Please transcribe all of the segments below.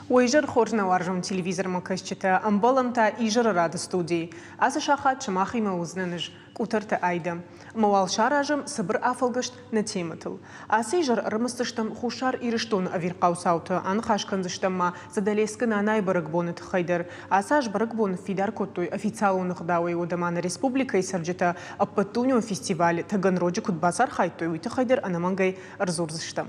Уӕ изӕр хорз нӕ уарзон телевизормӕ кӕсджытӕ, ӕмбӕлӕм та изӕры рады студийы. Ацы сахат сымахимӕ уыдзынӕн ӕз, Къутӕрты Айдӕ. Ӕмӕ уал саразӕм цыбыр афӕлгӕст нӕ темӕтыл. Ацы изӕр ӕрымысдзыстӕм Хуссар Ирыстоны ӕвирхъау цауты, аныхас кӕндзыстӕм ма Задӕлескы Нанайы бӕрӕгбоны тыххӕй дӕр. Ацы аз бӕрӕгбон ныффидар кодтой официалон ӕгъдауӕй, уӕдӕ ма нӕ республикӕйы цӕрджытӕ ӕппӕтдунеон фестиваль Таганроджы куыд бацархайдтой, уый тыххӕй дӕр ӕнӕмӕнгӕй ӕрдзурдзыстӕм.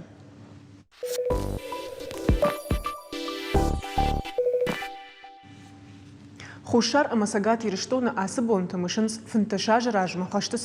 Хуссар ӕмӕ Цӕгат Ирыстоны ацы бонты мысынц 15 азы размӕ хӕсты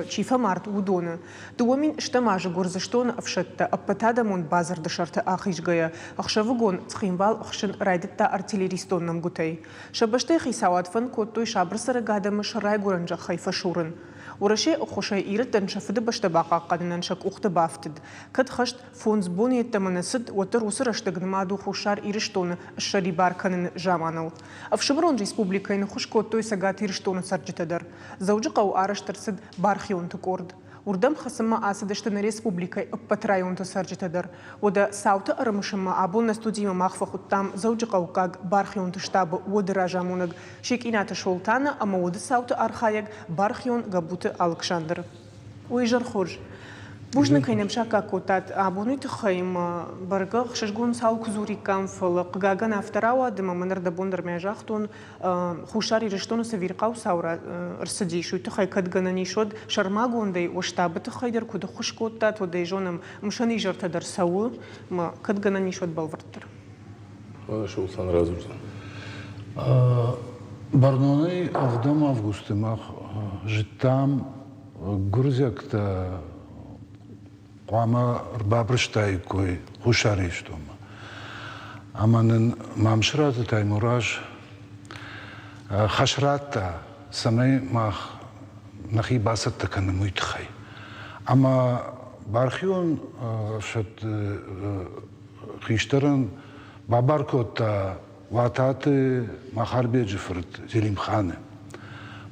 чи фӕмард, уыдоны. 2000 азы Гуырдзыстоны ӕфсӕдтӕ ӕппӕтадӕмон бадзырды сӕрты ахизгӕйӕ, ӕхсӕвыгон Цхинвал ӕхсын райдыдта артиллеристон нӕмгуытӕй. Сӕ бӕстӕйы хицауад фӕнд кодтой сабырцӕрӕг адӕмы сӕ райгуырӕн зӕххӕй фӕсурын. Уӕрӕсейы ӕххуысӕй ирӕттӕн сӕ фыдыбӕстӕ бахъахъхъӕнынӕн сӕ къухты бафтыд. Кӕд хӕст фондз боны йеддӕмӕ нӕ цыд, уӕддӕр уыцы рӕстӕг нымад у Хуссар Ирыстоны ссӕрибар кӕныны заманыл. Ӕфсымӕрон республикӕйы ныххуыс кодтой Цӕгат Ирыстоны цӕрджытӕ дӕр. Дзӕуджыхъӕуы арӕзт ӕрцыд бархионты къорд. Уырдӕм хӕцынмӕ ацыдысты нӕ республикӕйы ӕппӕт районты цӕрджытӕ дӕр. Уӕдӕ цауты ӕрымысынмӕ абон нӕ студимӕ мах фӕхуыдтам Дзӕуджыхъӕуккаг бархионты штабы уӕды разамонӕг Секъинаты Солтаны ӕмӕ уӕды цауты архайӕг бархион Гӕбуты Алыксандры. Уый изӕр хорз. Бузныг, кӕй нӕм саккаг кодтат абоны тыххӕй ӕмӕ бӕргӕ ӕхсызгон цау куы дзуриккам, фӕлӕ хъыгагӕн афтӕ рауад ӕмӕ мӕн ӕрдӕбон дӕр мӕ загътон, Хуссар Ирыстоны цы ӕвирхъау цау ӕрцыдис, уый тыххӕй кӕд гӕнӕн ис, уӕд сӕрмагондӕй уӕ штабы тыххӕй дӕр куыд ӕххуыс кодтат, уӕд ӕй зонӕм, мысӕн изӕртӕ дӕр цӕуы, ӕмӕ кӕд гӕнӕн ис, уӕд бӕлвырддӕр. Султан радзурдзӕн. Бӕрнонӕй ӕвдӕм августы мах зыдтам, гуырдзиӕгтӕ хъуамӕ ӕрбабырстаиккой Хуссар Ирыстонмӕ. Ӕмӕ нын Мамсыраты Таймураз хӕс радта, цӕмӕй мах нӕхи бацӕттӕ кӕнӕм уый тыххӕй. Ӕмӕ бархион ӕфсӕдты хистӕрӕн бабар кодта Уататы Махарбеджы фырт Зелимханы.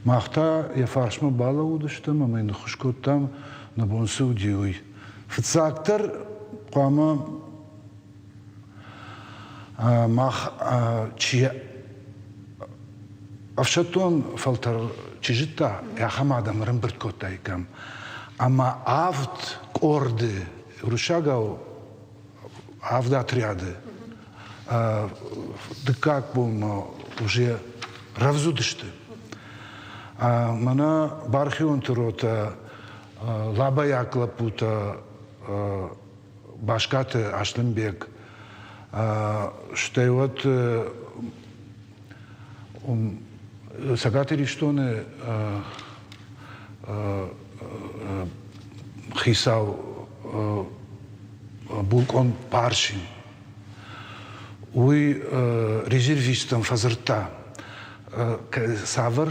Мах та йӕ фарсмӕ балӕууыдыстӕм ӕмӕ йын ныххуыс кодтам, нӕ бон цы уыди, уый. Фыццагдӕр хъуамӕ мах чи ӕфсӕддон фӕлтӕр чи зыдта, ахӕм адӕм ӕрӕмбырд кодтаиккам. Ӕмӕ авд къорды, уырыссагау авд отряды дыккаг бонмӕ уже рӕвдз уыдысты. Мӕнӕ бархионты ротӕ, лабӕйаг лӕппутӕ Баскаты Аслӕнбег, стӕй уӕд Цӕгат Ирыстоны хицау булкъон Парсин. Уый резервисттӕм фӕдзырдта, цавӕр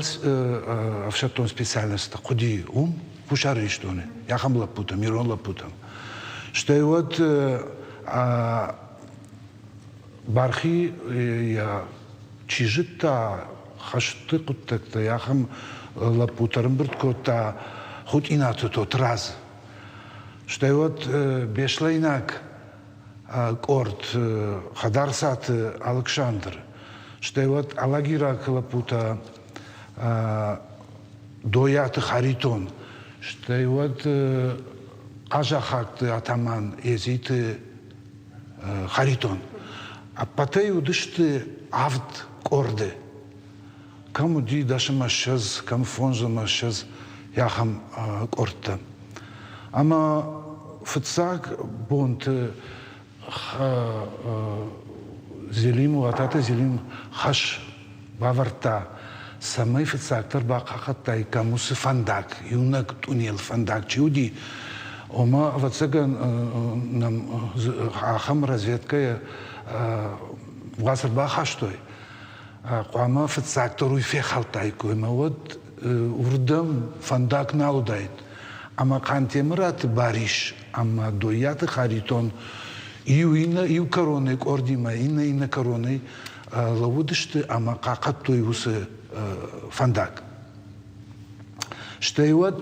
ӕфсӕддон специальностьтӕ хъуыди уым, Хуссар Ирыстоны, ахӕм лӕппутӕм, ирон лӕппутӕм. Стӕй уӕд бархи йӕ чи зыдта хӕсты хъуыддӕгтӕ, ахӕм лӕппутӕ ӕрӕмбырд кодта Хутъинаты Тотрадз. Стӕй уӕд беслӕйнаг къорд Хӕдарцаты Алыксандр, стӕй уӕд алагираг лӕппутӕ Дойаты Харитон, стӕй уӕд хъазахъӕгты атаман Езиты Харитон. Ӕппӕтӕй уыдысты авд къорды. Кӕм уыди 10 ӕмӕ 20, кӕм 25 ахӕм къордтӕ. Ӕмӕ фыццаг бонты Зелим, Уататы Зелим хӕс бавӕрдта, цӕмӕй фыццагдӕр бахъахъхъӕдтаиккам уыцы фӕндаг, иунӕг тъунел фӕндаг чи уыди, ома, ӕвӕццӕгӕн, нӕм ахӕм разведкӕйӕ уац ӕрбахастой. Хъуамӕ фыццагдӕр уый фехӕлдтаиккой ӕмӕ уӕд уырдӕм фӕндаг нал уыдаид. Ӕмӕ Хъантемыраты Барис ӕмӕ Доййаты Харитон иу иннӕ иу кӕронӕй къордимӕ, иннӕ иннӕ кӕронӕй лӕууыдысты ӕмӕ хъахъхъӕдтой уыцы фӕндаг. Стӕй уӕд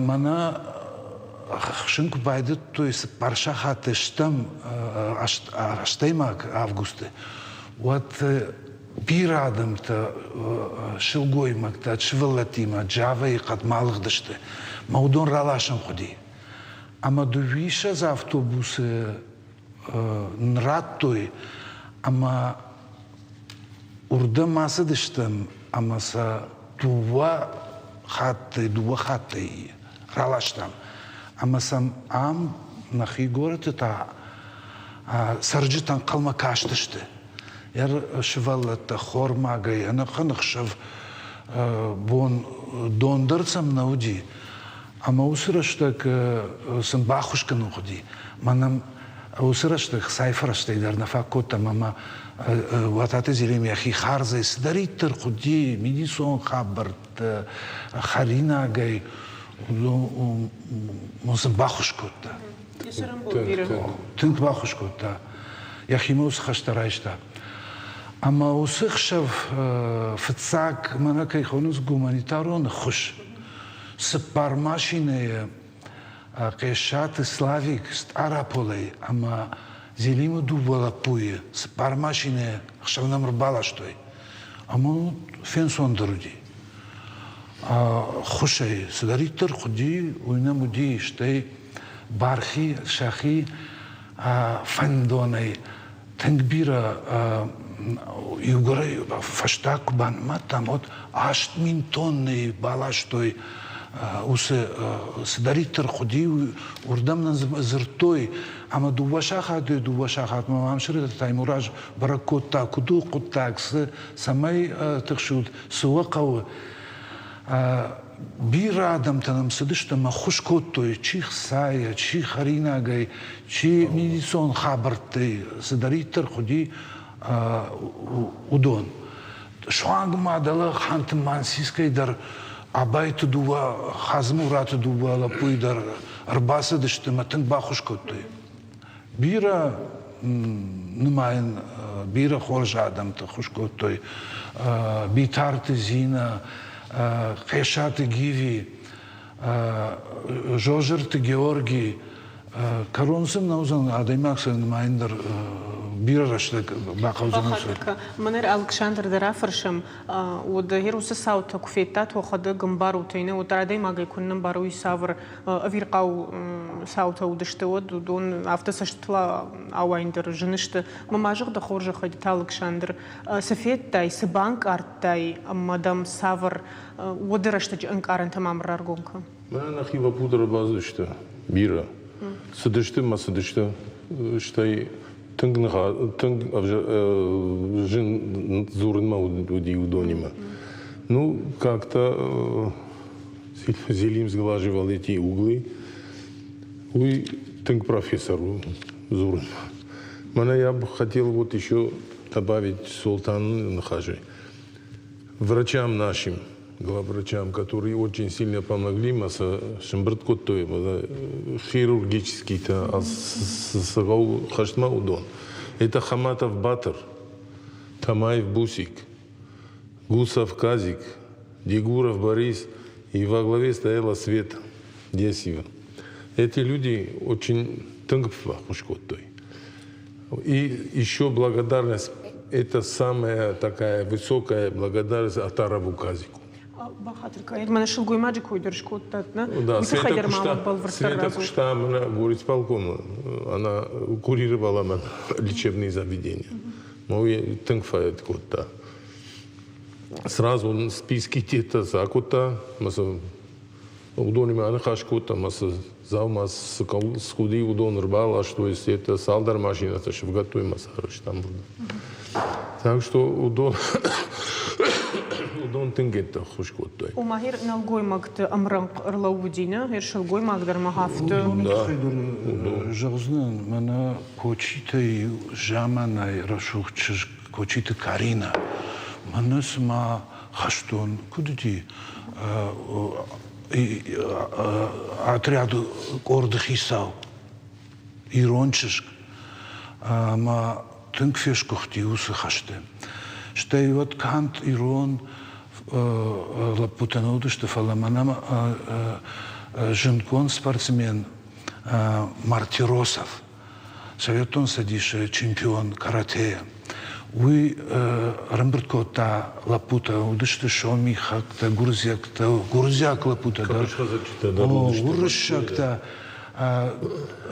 мӕнӕ. Хсын куы байдыдтой 4 сахаты стӕм ӕстӕймаг августы, уӕд бирӕ адӕмтӕ, сылгоймӕгтӕ, сывӕллӕттимӕ Джавӕйы хъӕдмӕ алыгъдысты. Мӕ уыдон раласын хъуыди. Ӕмӕ дыууиссӕдз автобусы радтой ӕмӕ уырдӕм ацыдыстӕм ӕмӕ сӕ дыууӕ хатты раластам. Ӕмӕ сӕм ам нӕхи горӕты та цӕрджытӕ ӕнхъӕлмӕ кастысты. Йӕ сывӕллӕттӕ хормагӕй ӕнӕхъӕн ӕхсӕв бон дон дӕр сӕм нӕ уыди. Ӕмӕ уыцы рӕстӕг сын баххуыс кӕнын хъуыди. Мӕнӕн уыцы рӕстӕг цай фӕрӕзтӕй дӕр нӕ фаг кодтам ӕмӕ Уататы Зелим йӕхи хардзӕй цыдӕриддӕр хъуыди, медицинон хабӕрттӕ, хӕринагӕй, уыдон сын баххуыс кодта. Тынг баххуыс кодта. Йӕхимӕ уыцы хӕстӕ райста. Ӕмӕ уыцы хсӕв фыццаг, мӕнӕ кӕй хонынц гуманитарон ӕххуыс, цыппар машинӕйы Хъессаты Славик Стъараполӕй ӕмӕ Зелимы дыууӕ лӕппуйы цыппар машинӕйы ӕхсӕв нӕм ӕрбаластой. Ӕмӕ фенцондӕр уыди. Ххуысӕй цыдӕриддӕр хъуыди, уый нӕм уыди, стӕй бархи сӕхи фӕндонӕй тынг бирӕ иугӕр фӕстаг куы банымадтам, уӕд 8000 тоннӕйы баластой уыцы цыдӕриддӕр хъуыди, уырдӕм нын дзырдтой ӕмӕ дыууӕ сахатмӕ Мамсыраты Таймураз бӕрӕг кодта, куыд у хъуыддаг, цы, цӕмӕй тыхсут, цы уӕ хъӕуы. Бирӕ адӕмтӕ нӕм цыдысты ӕмӕ ӕххуыс кодтой, чи хцайӕ, чи хӕринагӕй, чи медицинон хабӕрттӕй, цыдӕриддӕр хъуыди, уыдон. Суанг ма дӕлӕ Ханты-Мансийскӕй дӕр Абайты дыууӕ, Хадзымураты дыууӕ лӕппуйы дӕр ӕрбацыдысты ӕмӕ тынг баххуыс кодтой. Бирӕ нымайын, бирӕ хорз адӕмты ххуыс кодтой. Битарты Зинӕ, Хъесаты Гиви, Зозырты Георги. Кӕрон сын нӕ уыдзӕн, адӕймаг сӕ нымайын дӕр бирӕ рӕстӕг бахъӕудзӕн. Мӕнӕ Алыксандр дӕр афӕрсӕм, уӕд уыцы цаутӕ куы федтат, уӕхӕдӕг ӕмбарут ӕй, нӕ, уӕддӕр адӕймагӕй куыннӕ ӕмбары, уый цавӕр ӕвирхъау цаутӕ уыдысты, уӕд уыдон афтӕ цӕстытыл ауайын дӕр зын сты. Мӕ ма зӕгъ дӕ хорзӕхӕй, ды та, Алыксандр, цы федтай, цы банкъардтай ӕмӕ дӕм цавӕр уӕды рӕстӕджы ӕнкъарӕнтӕ мӕм раргом кӕн? Мӕнӕ нӕхи лӕппу дӕр ӕрбацыдысты бирӕ. Цыдысты мӕ цыдысты, стӕй тынг тынг зын дзурынмӕ уыди уыдонимӕ. Ну, как-то Зелим сглаживал эти углы. Уый тынг профессор у дзурын. Мӕнӕ я бы хотел вот еще добавить Султаны ныхасы. Врачам нашим, главврачам, которые очень сильно помогли, ма сӕ сымбырд кодтой хирургический-то хӕстмӕ уыдон. Это Хаматов Батыр, Тамаев Бусик, Гусов Казик, Дегуров Борис и во главе стояла Света Десива. Эти люди очень тынг баххуыс кодтой. И еще благодарность, это самая такая высокая благодарность Атарову Казику. Бахатыр кӕнӕд, мӕнӕ сылгоймаджы кой дӕр скодтат, нӕ? Да, Света куыста мӕнӕ горисполкомы, она курировала мӕн лечебные заведения. Мӕ тынг фӕд кодта. Сразу списки те-то закодта, мӕ сын уыдонимӕ аныхас кодта, ӕмӕ цы дзаума цы уыди, уыдон ӕрбаластой, это цалдӕр машинӕтӕ сывгӕдтой ӕмӕ сӕ арвыстам уырдӕм. Так что уыдон тынг ӕххуыс кодтой. Ома гьер нӕлгоймӕгты ӕмрӕнхъ ӕрлӕууыди, нӕ? Гьер сылгоймаг дӕр ма афтӕ. Уыдоны зӕгъдзынӕн, мӕнӕ Кочитӕй заманай рӕсугъд чызг Кочиты Каринӕ. Мӕнӕ цыма хӕстон куыд уыди, отряды къорды хицау, ирон чызг. Ӕмӕ тынг фесгуыхти уыцы хӕсты. Стӕй уӕд канд ирон лӕппутӕ нӕ уыдысты, фӕлӕ мӕнӕ зындгонд спортсмен. Мартиросов, Советон Цӕдисы чемпион каратейӕ. Уый ӕрӕмбырд кодта лӕппутӕ, уыдысты сомихӕгтӕ, гуырдзиӕгтӕ, гуырдзиаг лӕппутӕ дӕр, уырыссӕгтӕ,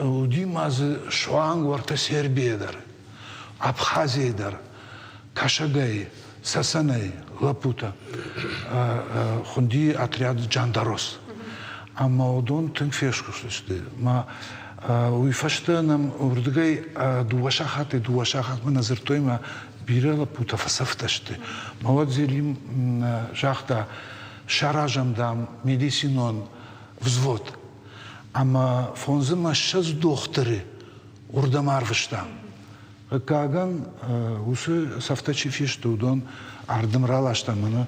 уыди ма дзы суанг уӕртӕ Сербийӕ дӕр, Абхазийӕ дӕр, Кӕсӕгӕй, Цӕцӕнӕй лӕппутӕ. Хуынди отряд Джандарос. Ӕмӕ уыдон тынг фесгуыхтысты. Ма уый фӕстӕ нӕм уырдыгӕй 2 сахаты 2 сахатмӕ нӕ дзырдтой мӕ бирӕ лӕппутӕ фӕцӕфтӕ сты. Мӕ уӕд Зелим загъта, саразӕм, дам, медицинон взвод. Ӕмӕ 25 дохтыры уырдӕм арвыстам. Хъыгагӕн, уыцы цӕфтӕ чи фесты, уыдон ардӕм раластам мӕнӕ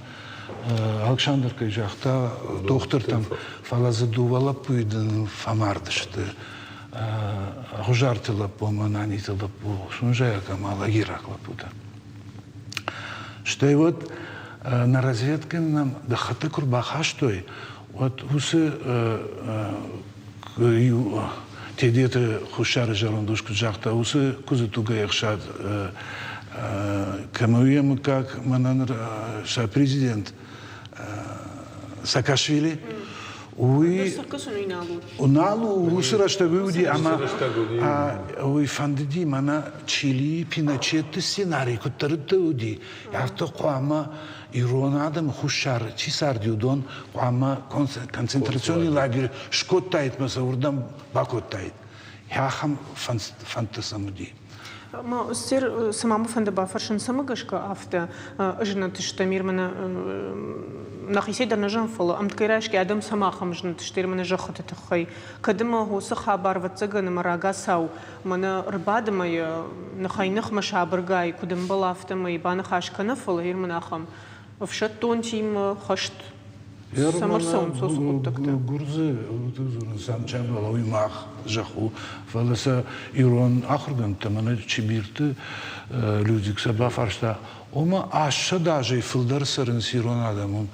Александр кӕй загъта, дохтыртӕм, фӕлӕ дзы дыууӕ лӕппуйы дын фӕмард сты. Хуызарты лӕппу ӕмӕ Наниты лӕппу, Сунжӕйаг ӕмӕ Алагираг лӕппутӕ. Стӕй уӕд нӕ разведкӕ нӕм гӕххӕттӕ куы рбахастой, уӕд уыцы иу Тедеты Хуссары зӕронд ус куыд загъта, уыцы куыдзы тугӕй ӕхсад кӕмӕ у йӕ мыггаг, мӕнӕ ныр сӕ президент Саакашвили, уый нал у, уыцы рӕстӕг уый уыди ӕмӕ уый фӕндыди мӕнӕ Чилийы Пиночеты сценарий куыддӕриддӕр уыди, афтӕ хъуамӕ ирон адӕмы хуссары чи царди, уыдон хъуамӕ концентрационный лагерь скодтаид мӕ сӕ уырдӕм бакодтаид. Ахӕм фӕндтӕ сӕм уыди. Ма сер, цыма мӕ фӕнды бафӕрсын, цӕмӕ гӕсгӕ афтӕ знӕт сты мирмӕ нӕхицӕй дӕр нӕ зӕгъын, фӕлӕ ӕмткӕй райсгӕ адӕм цӕмӕ ахӕм знӕт сты мӕнӕ зӕххыты тыххӕй. Кӕд ӕмӕ уыцы хабар, ӕвӕццӕгӕн, ӕмӕ рагацау мӕнӕ ӕрбады мӕ йӕ ныхӕй-ныхмӕ сабыргай, куыд ӕмбӕлы, афтӕмӕй баныхас кӕны, фӕлӕ йын мын ахӕм ӕфсӕддонтимӕ хӕст цӕмӕ рцӕуынц уыцы хъуыддӕгтӕ? Гуырдзы Самчабала уый мах зӕхх у, фӕлӕ сӕ ирон ахуыргӕндтӕ мӕнӕ Чибирты Людвиг сӕ бафарста, ома 800 азӕй фылдӕр цӕрынц ирон адӕм уым.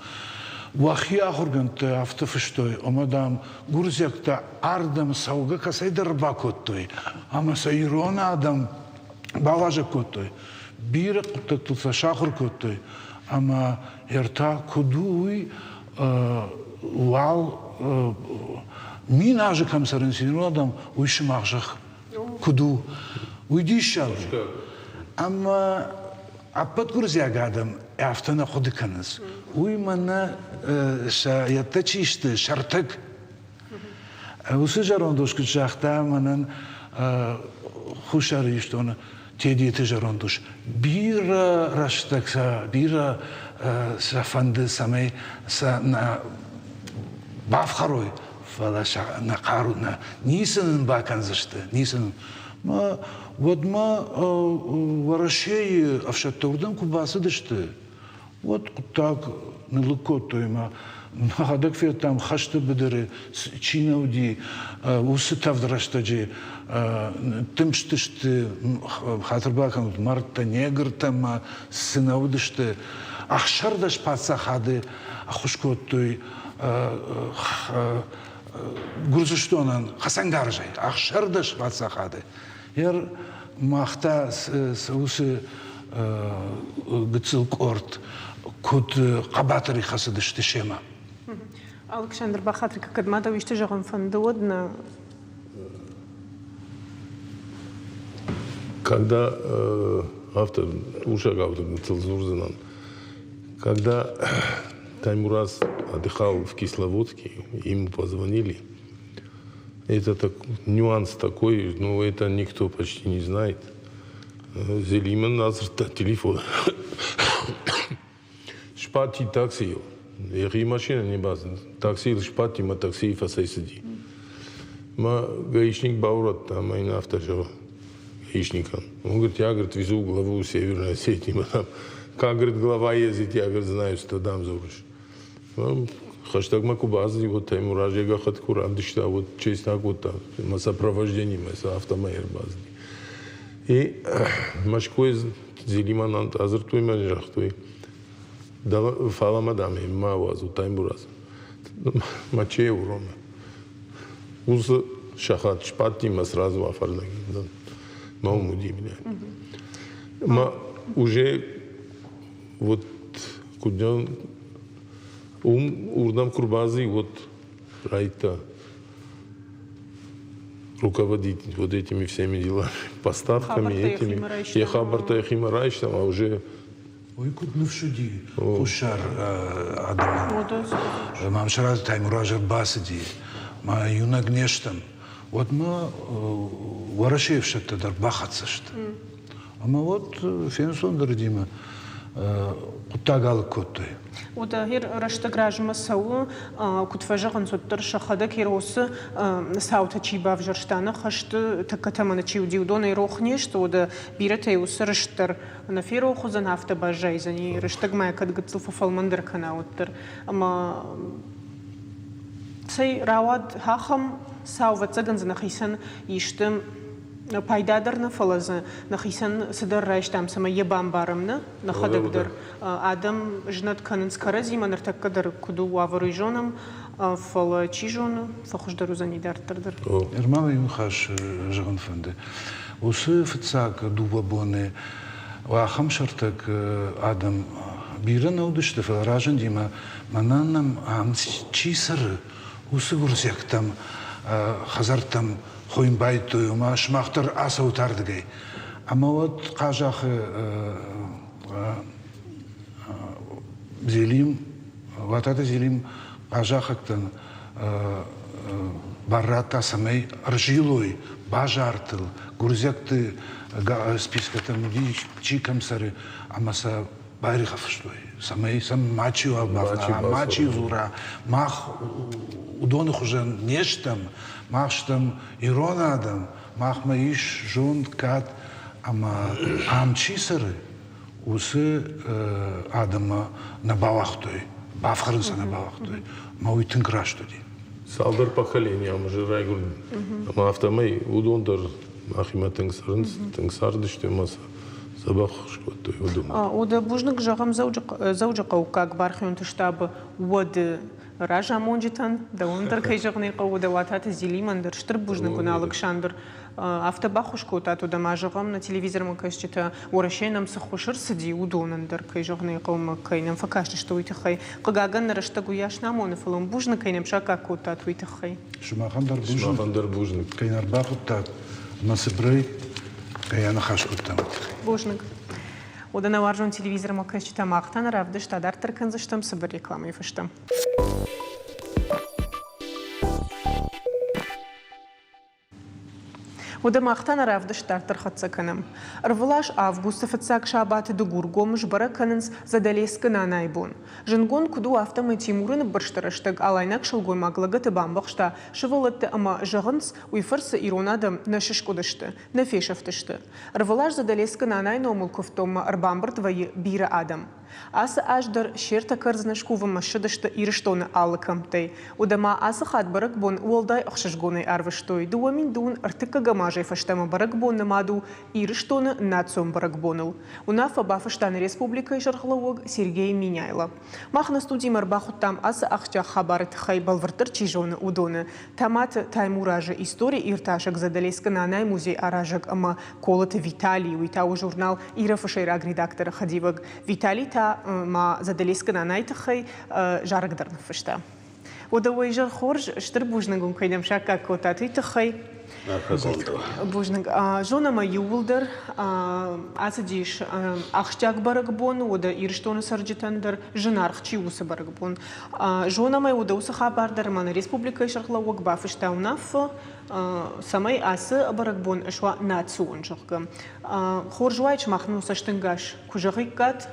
Уӕхи ахуыргӕндтӕ афтӕ фыстой, ома, дам, гуырдзиӕгтӕ ардӕм цӕугӕ кӕцӕйдӕр ӕрбакодтой ӕмӕ сӕ ирон адӕм бауазӕг кодтой. Бирӕ хъуыддӕгтыл сӕ сахуыр кодтой ӕмӕ ӕртӕ куыд у, уый уал мин азы кӕм цӕрынц ирон адӕм, уый сымах зӕхх куыд у, уый диссаг у. Ӕмӕ ӕппӕт гуырдзиаг адӕм афтӕ нӕ хъуыды кӕнынц. Уый мӕнӕ сӕ йедтӕ чи сты, сӕртӕг. Уыцы зӕронд ус куыд загъта мӕнӕн Хуссар Ирыстоны Тедеты зӕронд ус, бирӕ рӕстӕг сӕ, бирӕ сӕ фӕнды, цӕмӕй сӕ нӕ бафхӕрой, фӕлӕ сӕ нӕ хъару нӕ ницы нын бакӕндзысты, ницы нын. Уӕдмӕ Уӕрӕсейы ӕфсӕдтӕ уырдӕм куы бацыдысты, уӕд хъуыддаг ныллыг кодтой ӕмӕ нӕхӕдӕг федтам хӕсты быдыры чи нӕ уыди, уыцы тӕвд рӕстӕджы дымстысты, хатыр бакӕнут, мӕрдтӕ, негртӕ ӕмӕ цы нӕ уыдысты. 16 паддзахады ӕххуыс кодтой Гуырдзыстонӕн хӕцӕнгарзӕй, 16 паддзахады. Ер мах та уыцы гыццыл къорд куыд хъӕбатырӕй хӕцыдысты семӕ. Алыксандр, бахатыр, кӕд ма дӕу исты зӕгъын фӕнды, уӕд нӕ. Когда автор урсагау дзурдзынӕн, когда Таймураз отдыхал в Кисловодске, ему позвонили. Это так, нюанс такой, но это никто почти не знает. Зелимӕн радзырдта телефон. Сбадти таксийыл. Йӕхи машинӕ не бацыд. Таксийыл сбадти мӕ таксийы фӕцӕйцыди. Мӕ гаишник баурӕдта ӕмӕ йын афтӕ зӕгъы гаишникӕн. Он говорит, я, говорит, везу главу Северной Осетии. Как, говорит, глава ездит, я, говорит, знаю, что дам дзурыс. Хӕстӕгмӕ куы бацыди, уӕд Таймураз йӕ гӕххӕтт куы равдыста, уӕд честь акодта мӕ сопровождениемӕ сӕ афтӕмӕй ӕрбацыди. И Мӕскуыйы Зелимӕн адзырдтой мӕ загътой, фӕлӕ дам, ма уадзут Таймураз. Маче уромы. Уыцы сахат сбадти мӕ сразу афардӕг дӕн. Мӕ уым уыди меня. Мӕ уже вот куыд уым уырдӕм куы рбадзи, вот райдта руководить вот этими всеми делами, поставками этими. Йӕ хабӕрттӕ йӕхимӕ райста, а уже Уый куыд ныфс уыди хуссар адӕмӕн. Мамсыраты Таймураз ӕрбацыди, мӕ иунӕг не стӕм. Уӕдмӕ Уӕрӕсейы ӕфсӕдтӕ дӕр бахӕццӕ сты. Ӕмӕ уӕд фенцондӕр уыди мӕ хъуыддаг алыг кодтой. Уӕдӕ рӕстӕг размӕ цӕуы, куыд фӕзӕгъынц, уӕддӕр сӕхӕдӕг Еросы цаутӕ чи бавзӕрста, нӕ хӕсты тӕккӕ тӕмӕны чи уыди, уыдонӕй рох не сты, уӕдӕ бирӕтӕй уыцы рыст дӕр нӕ ферох уыдзӕн, афтӕ баззайдзӕни, рӕстӕгмӕ кӕд гыццыл фӕфӕлмӕндӕр кӕна, уӕддӕр. Ӕмӕ цӕй рауад ахӕм цау, ӕвӕццӕгӕн дзы нӕхицӕн исты пайда дӕр нӕ, фӕлӕ дзы нӕхицӕн цыдӕр райстам, цӕмӕй йӕ бамбарӕм, нӕ нӕхӕдӕг дӕр. Адӕм знӕт кӕнынц кӕрӕдзимӕ, ныртӕккӕ дӕр куыд у уавӕр, уый зонӕм, фӕлӕ чи зоны, фӕхуыздӕр уыдзӕни дарддӕр дӕр. Нырма мӕ иу ныхас зӕгъын фӕнды. Уыцы фыццаг дыууӕ боны ахӕм сӕртӕг адӕм бирӕ нӕ уыдысты, фӕлӕ разынди мӕ мӕнӕн нӕм ам чи цӕры, уыцы гуырдзиӕгтӕм хӕдзӕрттӕм хойын байдыдтой, ома сымах дӕр ацӕут ардыгӕй. Ӕмӕ уӕд Хъазахы Зелим, Уататы Зелим хъазахӕгтӕн бар радта, цӕмӕй ӕрзилой базартыл, гуырдзиӕгты спискӕтӕм уыди, чи кӕм цӕры, ӕмӕ сӕ байргъӕфстой, цӕмӕй сӕм мачиуал бафтауа, мачи дзура, мах уыдоны хуызӕн не стӕм, мах стӕм ирон адӕм, махмӕ ис зонд, кад ӕмӕ ам чи цӕры, уыцы адӕмы нӕ бауагътой, бафхӕрын сӕ нӕ бауагътой. Ӕмӕ уый тынг раст уыди. Цалдӕр поколения ам уже райгуырд. Ӕмӕ афтӕмӕй уыдон дӕр махимӕ тынг цӕрынц, тынг цардысты ӕмӕ сӕ дзӕбӕх скодтой уыдон. Уӕдӕ бузныг зӕгъӕм Дзӕуджыхъӕуккаг бархионты штабы уӕды разамонджытӕн, дӕуӕн дӕр кӕй зӕгъын ӕй хъӕуы, Уататы Зелимӕн дӕр стыр бузныг уын, Алыксандр. Афтӕ баххуыс кодтат, уӕдӕ ма зӕгъӕм, нӕ телевизормӕ кӕсджытӕ, Уӕрӕсейӕ нӕм цы ххуыс ӕрцыди, уыдонӕн дӕр, кӕй зӕгъын ӕй хъӕуы, кӕй нӕм фӕкастысты, уый тыххӕй. Хъыгагӕн, нӕ рӕстӕг уыйас нӕ амоны, фӕлӕ уын бузныг, кӕй нӕм саккаг кодтат, уый тыххӕй. Сымахӕн дӕр бузныг. Сымахӕн дӕр бузныг. Кӕй нӕ ӕрбахуыдтат ӕмӕ цыбырӕй кӕй аныхас кодтам, уый тыххӕй. Бузныг. Уӕдӕ нӕ уарзон телевизормӕ кӕсджытӕ мах та нӕ равдыст адарддӕр кӕндзыстӕм цыбыр рекламӕйы фӕстӕ. Уӕдӕ мах та нӕ равдыст дарддӕр хӕццӕ кӕнӕм. Ӕрвылаз августы фыццаг сабаты Дыгургомы сбӕрӕг кӕнынц Задӕлескы Нанайы бон. Зындгонд куыд у, афтӕмӕй Тимуры ныббырсты рӕстӕг алайнаг сылгоймаг лӕгӕты бамбӕхста сывӕллӕтты ӕмӕ, зӕгъынц, уый фӕрцы ирон адӕм нӕ сыскъуыдысты, нӕ фесӕфтысты. Ӕрвылаз Задӕлескы Нанайы номыл куывддонмӕ ӕрбамбырд вӕййы бирӕ адӕм. Ацы аз дӕр се ртӕ кӕрдзыны скувынмӕ ссыдысты Ирыстоны алы кӕмттӕй. Уӕдӕ ма ацы хатт бӕрӕгбон уӕлдай ӕхсызгонӕй арвыстой. 2000 ӕртыккӕгӕм азӕй фӕстӕмӕ бӕрӕгбон нымад у Ирыстоны национ бӕрӕгбоныл. Уынаффӕ бафыста нӕ республикӕйы сӕргълӕууӕг Сергей Меняйло. Мах нӕ студимӕ ӕрбахуыдтам ацы ахсджиаг хабары тыххӕй бӕлвырддӕр чи зоны, уыдоны. Таматы Таймуразы истори иртасӕг Задӕлескы Нанайы музей аразӕг ӕмӕ Колыты Виталий, уый та у журнал Ирӕфы сӕйраг редакторы хӕдивӕг. Виталий та ма Задӕлескы Нанайы тыххӕй зарӕг дӕр ныффыста. Уӕдӕ уӕ изӕр хорз, стыр бузныг уын кӕй нӕм саккаг кодтат, уый тыххӕй. Бузныг. Зонӕм ӕй иууылдӕр, ацыдис ахсджиаг бӕрӕгбон, уӕдӕ Ирыстоны цӕрджытӕн дӕр зынаргъ чи у уыцы бӕрӕгбон. Зонӕм ӕй, уӕдӕ уыцы хабар дӕр ӕмӕ нӕ республикӕйы сӕргълӕууӕг бафыста уынаффӕ, цӕмӕй ацы бӕрӕгбон суа национ, зӕгъгӕ. Хорз уаид сымах нын цӕстӕнгас куы зӕгъиккат,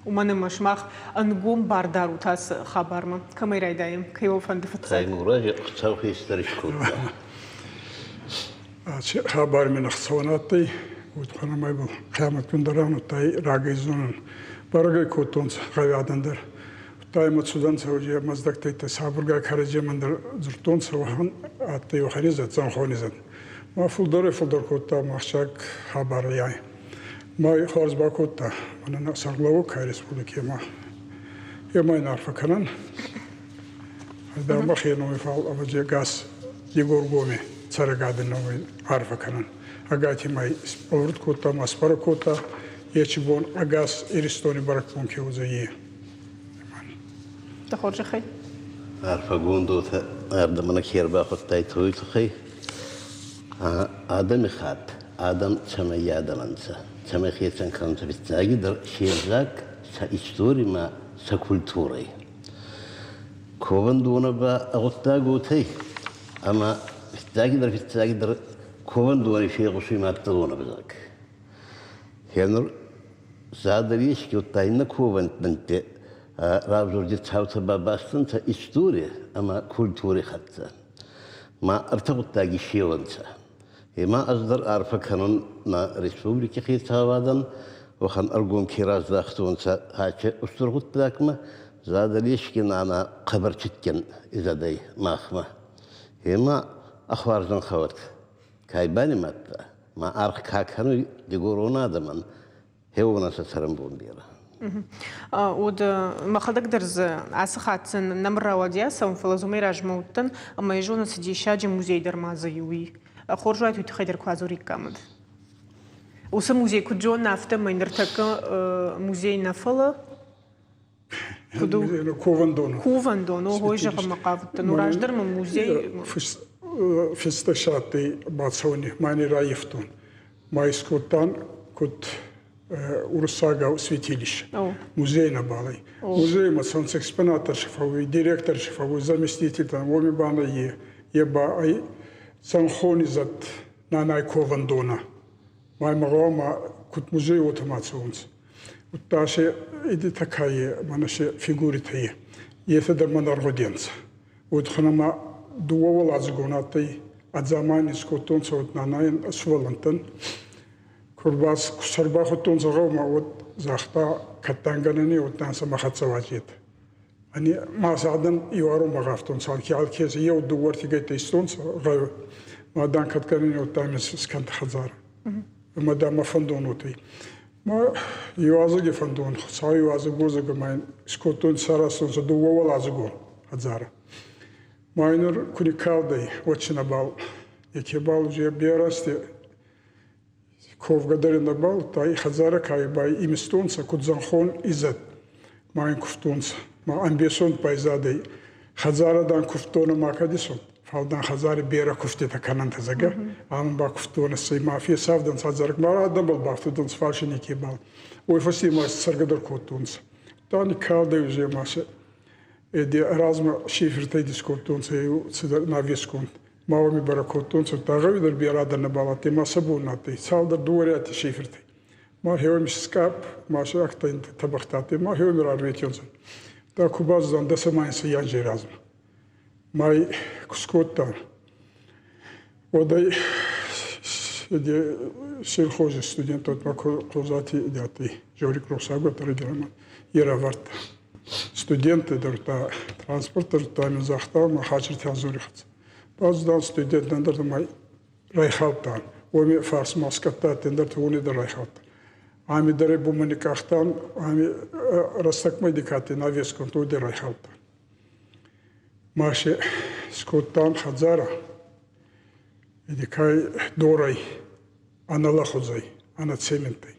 уымӕн ӕмӕ сымах ӕнгом бар дарут ацы хабармӕ. Кӕмӕй райдайӕм, кӕй уӕ фӕнды фыццаг? Таймурази Хуцау хестӕр искодта. Аци хабар мин ӕхцӕуӕн адтӕй, уотӕ ма хъиамӕтгун дӕр амудтай рагӕй зонун. Бӕрӕг кодтонцӕ гъӕуи адӕн дӕр. Удта имӕ цудӕнцӕ мӕздӕгтӕй сабургай кӕрӕдземӕн дӕр дзурдтонцӕ, уӕхӕн адтӕй уӕхӕн изӕд, зӕнхон изӕд. Ма фулдӕрӕй-фулдӕр кодта махсаг хабар ӕй. Ма хуарз бакодта мӕнӕн сӕргълӕууӕг кай республики ӕма ӕма ин арфӕ кӕнӕн. Ӕз дӕр мӕхе номи фал ӕвӕдзи ӕгас Дигоргоми. цӕрӕг адӕн номӕй арфӕ кӕнӕн. Ӕгайтимӕ сбӕлвырд кодта ма сбӕрӕг кодта, ечи бон ӕгас Иристони бӕрӕгбон ке уодзӕй, е. Дӕ хорзӕхӕй. Арфӕгонд уотӕ ардӕмӕ нӕ ке ӕрбахудтайтӕ, уой туххӕй. Адӕми хатт адӕм цӕмӕй адӕм ӕнцӕ, цӕмӕй хецӕн кӕнунцӕ фиццагидӕр се взаг, сӕ истори ма сӕ культурӕй. Ковӕндонӕ ба гъуддаг уотӕй, ӕма фиццагидӕр ковӕндони фегъусуй маддӕлон ӕвзаг. Гъенур задӕр еске удта иннӕ ковӕндӕнтти равзурди цаутӕ ба бастӕнцӕ истори ӕма культури хӕццӕ. Ма ӕртӕ гъуддаги феуӕнцӕ. Ӕма ӕз дӕр арфӕ кӕнун нӕ республики хецауадӕн, уӕхӕн ӕргом ке раздахтонцӕ ачи устур гъуддагмӕ, Задӕлески нана хъӕбӕр цитгин изӕдӕй махмӕ. Ӕма ӕхуарзӕнхӕуӕт кай банимадта, ма аргъ ка кӕнуй дигорон адӕмӕн, хеуонӕн сӕ цӕрӕнбон берӕ. Уӕд мӕхӕдӕг дӕр дзы ацы хатт сын нӕм рауади ацӕуын, фӕлӕ дзы уымӕй размӕ уыдтӕн, ӕмӕ йӕ зонын, цы диссаджы музей дӕр ма дзы и, уый. Хорз уайд, уый тыххӕй дӕр куы адзуриккам уӕд. Уыцы музей куыд зонын, афтӕмӕй ныртӕккӕ музей нӕ, фӕлӕ куыд у? Кувӕндон. Кувӕндон, ого, зӕгъынмӕ хъавыдтӕн. Ну, раздӕр мын музей... Фиццаг бацӕуӕни мӕни раййивтон. Ма искодтан куд уруссагау святилище. Музей нӕбал ӕй. Музеймӕ цӕунцӕ экспонаттӕ си фӕууй, директор си фӕууй, заместитель уоми ба нӕ е. Е ба ӕй зӕнхон изӕд нанай ковӕндонӕ. Ма имӕ гъӕуама куд музей, уотӕ ма цӕунцӕ. Удта се идитӕ ка е, мӕнӕ се фигуритӕ е, етӕ дӕр мӕн ӕргъудиӕнцӕ. Уодхӕнӕмӕ дууӕуӕладзугон адтӕй, ӕдзамани искодтонцӕ уӕд нанайӕн сувӕллӕнттӕн. Ку ӕрбахудтонцӕ гъӕумӕ, уӕд загъта, кӕддӕнгӕнӕни уӕдта сӕ мӕ хӕццӕ уадзетӕ. Ани ма сӕ адӕм иуарунмӕ гъавтонцӕ, алке алке еу дууӕртигӕйттӕ истонцӕ гъӕу. Ма дан кӕдгӕнӕни уӕдта ами скӕнтӕ хӕдзарӕ. Ӕма дӕ мӕ фӕндон уотӕй. Ма иуазӕги фӕндон, Хуцауи иуазӕг уозӕг ӕма ин искодтон саразтонцӕ дууӕуӕладзугон хӕдзарӕ. Ма ин нур ку никкалдӕй, уӕд си нӕбал некебал уже берӕсти ковгӕ дӕр нӕбал, та и хӕдзарӕ ка ба имистонцӕ, куд зӕнхон изӕд, ма ин кувтонцӕ. Ма ӕмбесонд байзадӕй, хӕдзарӕ дан кувддонӕ макӕд исон, фал дан хӕдзари берӕ кувдтитӕ кӕнӕнтӕ, зӕгъгӕ. Ам ба кувддонӕ сӕй ма фесавдӕнцӕ хӕдзарӕг, ма адӕмбӕл бафтудӕнцӕ, фал си некебал. Уой фӕсте ма цӕргӕ дӕр кодтонцӕ. Та никкалдӕй уже ма се размӕ шифертӕй дискодтонцӕ цидӕр навесконд. Ма уоми бӕрӕг кодтонцӕ, гъӕуи дӕр берӕ адӕн нӕбал адтӕй, ма сӕ бон адтӕй, цалдӕр дууӕ шифертӕй. Ма хеуӕм скъапп, ма се актӕ тӕбӕгътӕ, ма хеуӕм рарветионцӕ. Та ку баззан дӕсӕ ма инсӕй анзей размӕ. Май ку скодта, уӕд ӕй сельхози студентот ма Хъозати адтӕй, Жорик Росагот ӕрӕгирамӕ е равардта. Студенттӕ дӕр та транспорт дӕр та мин загъта, ма хачирти Анзори хӕццӕ. Бацудан студенттӕн дӕр ма райхалдтан. Уоми фарсмӕ скъӕттӕ дӕр уони дӕр райхалдтан. Ами дӕр бумани къахтан, ами рӕстӕгмӕ дикати навесконт уой дӕр райхалдтан. Ма се скодтан хӕдзарӕ, идикай дорӕй, ӕнӕлӕхудзӕй, ӕнӕ цементӕй.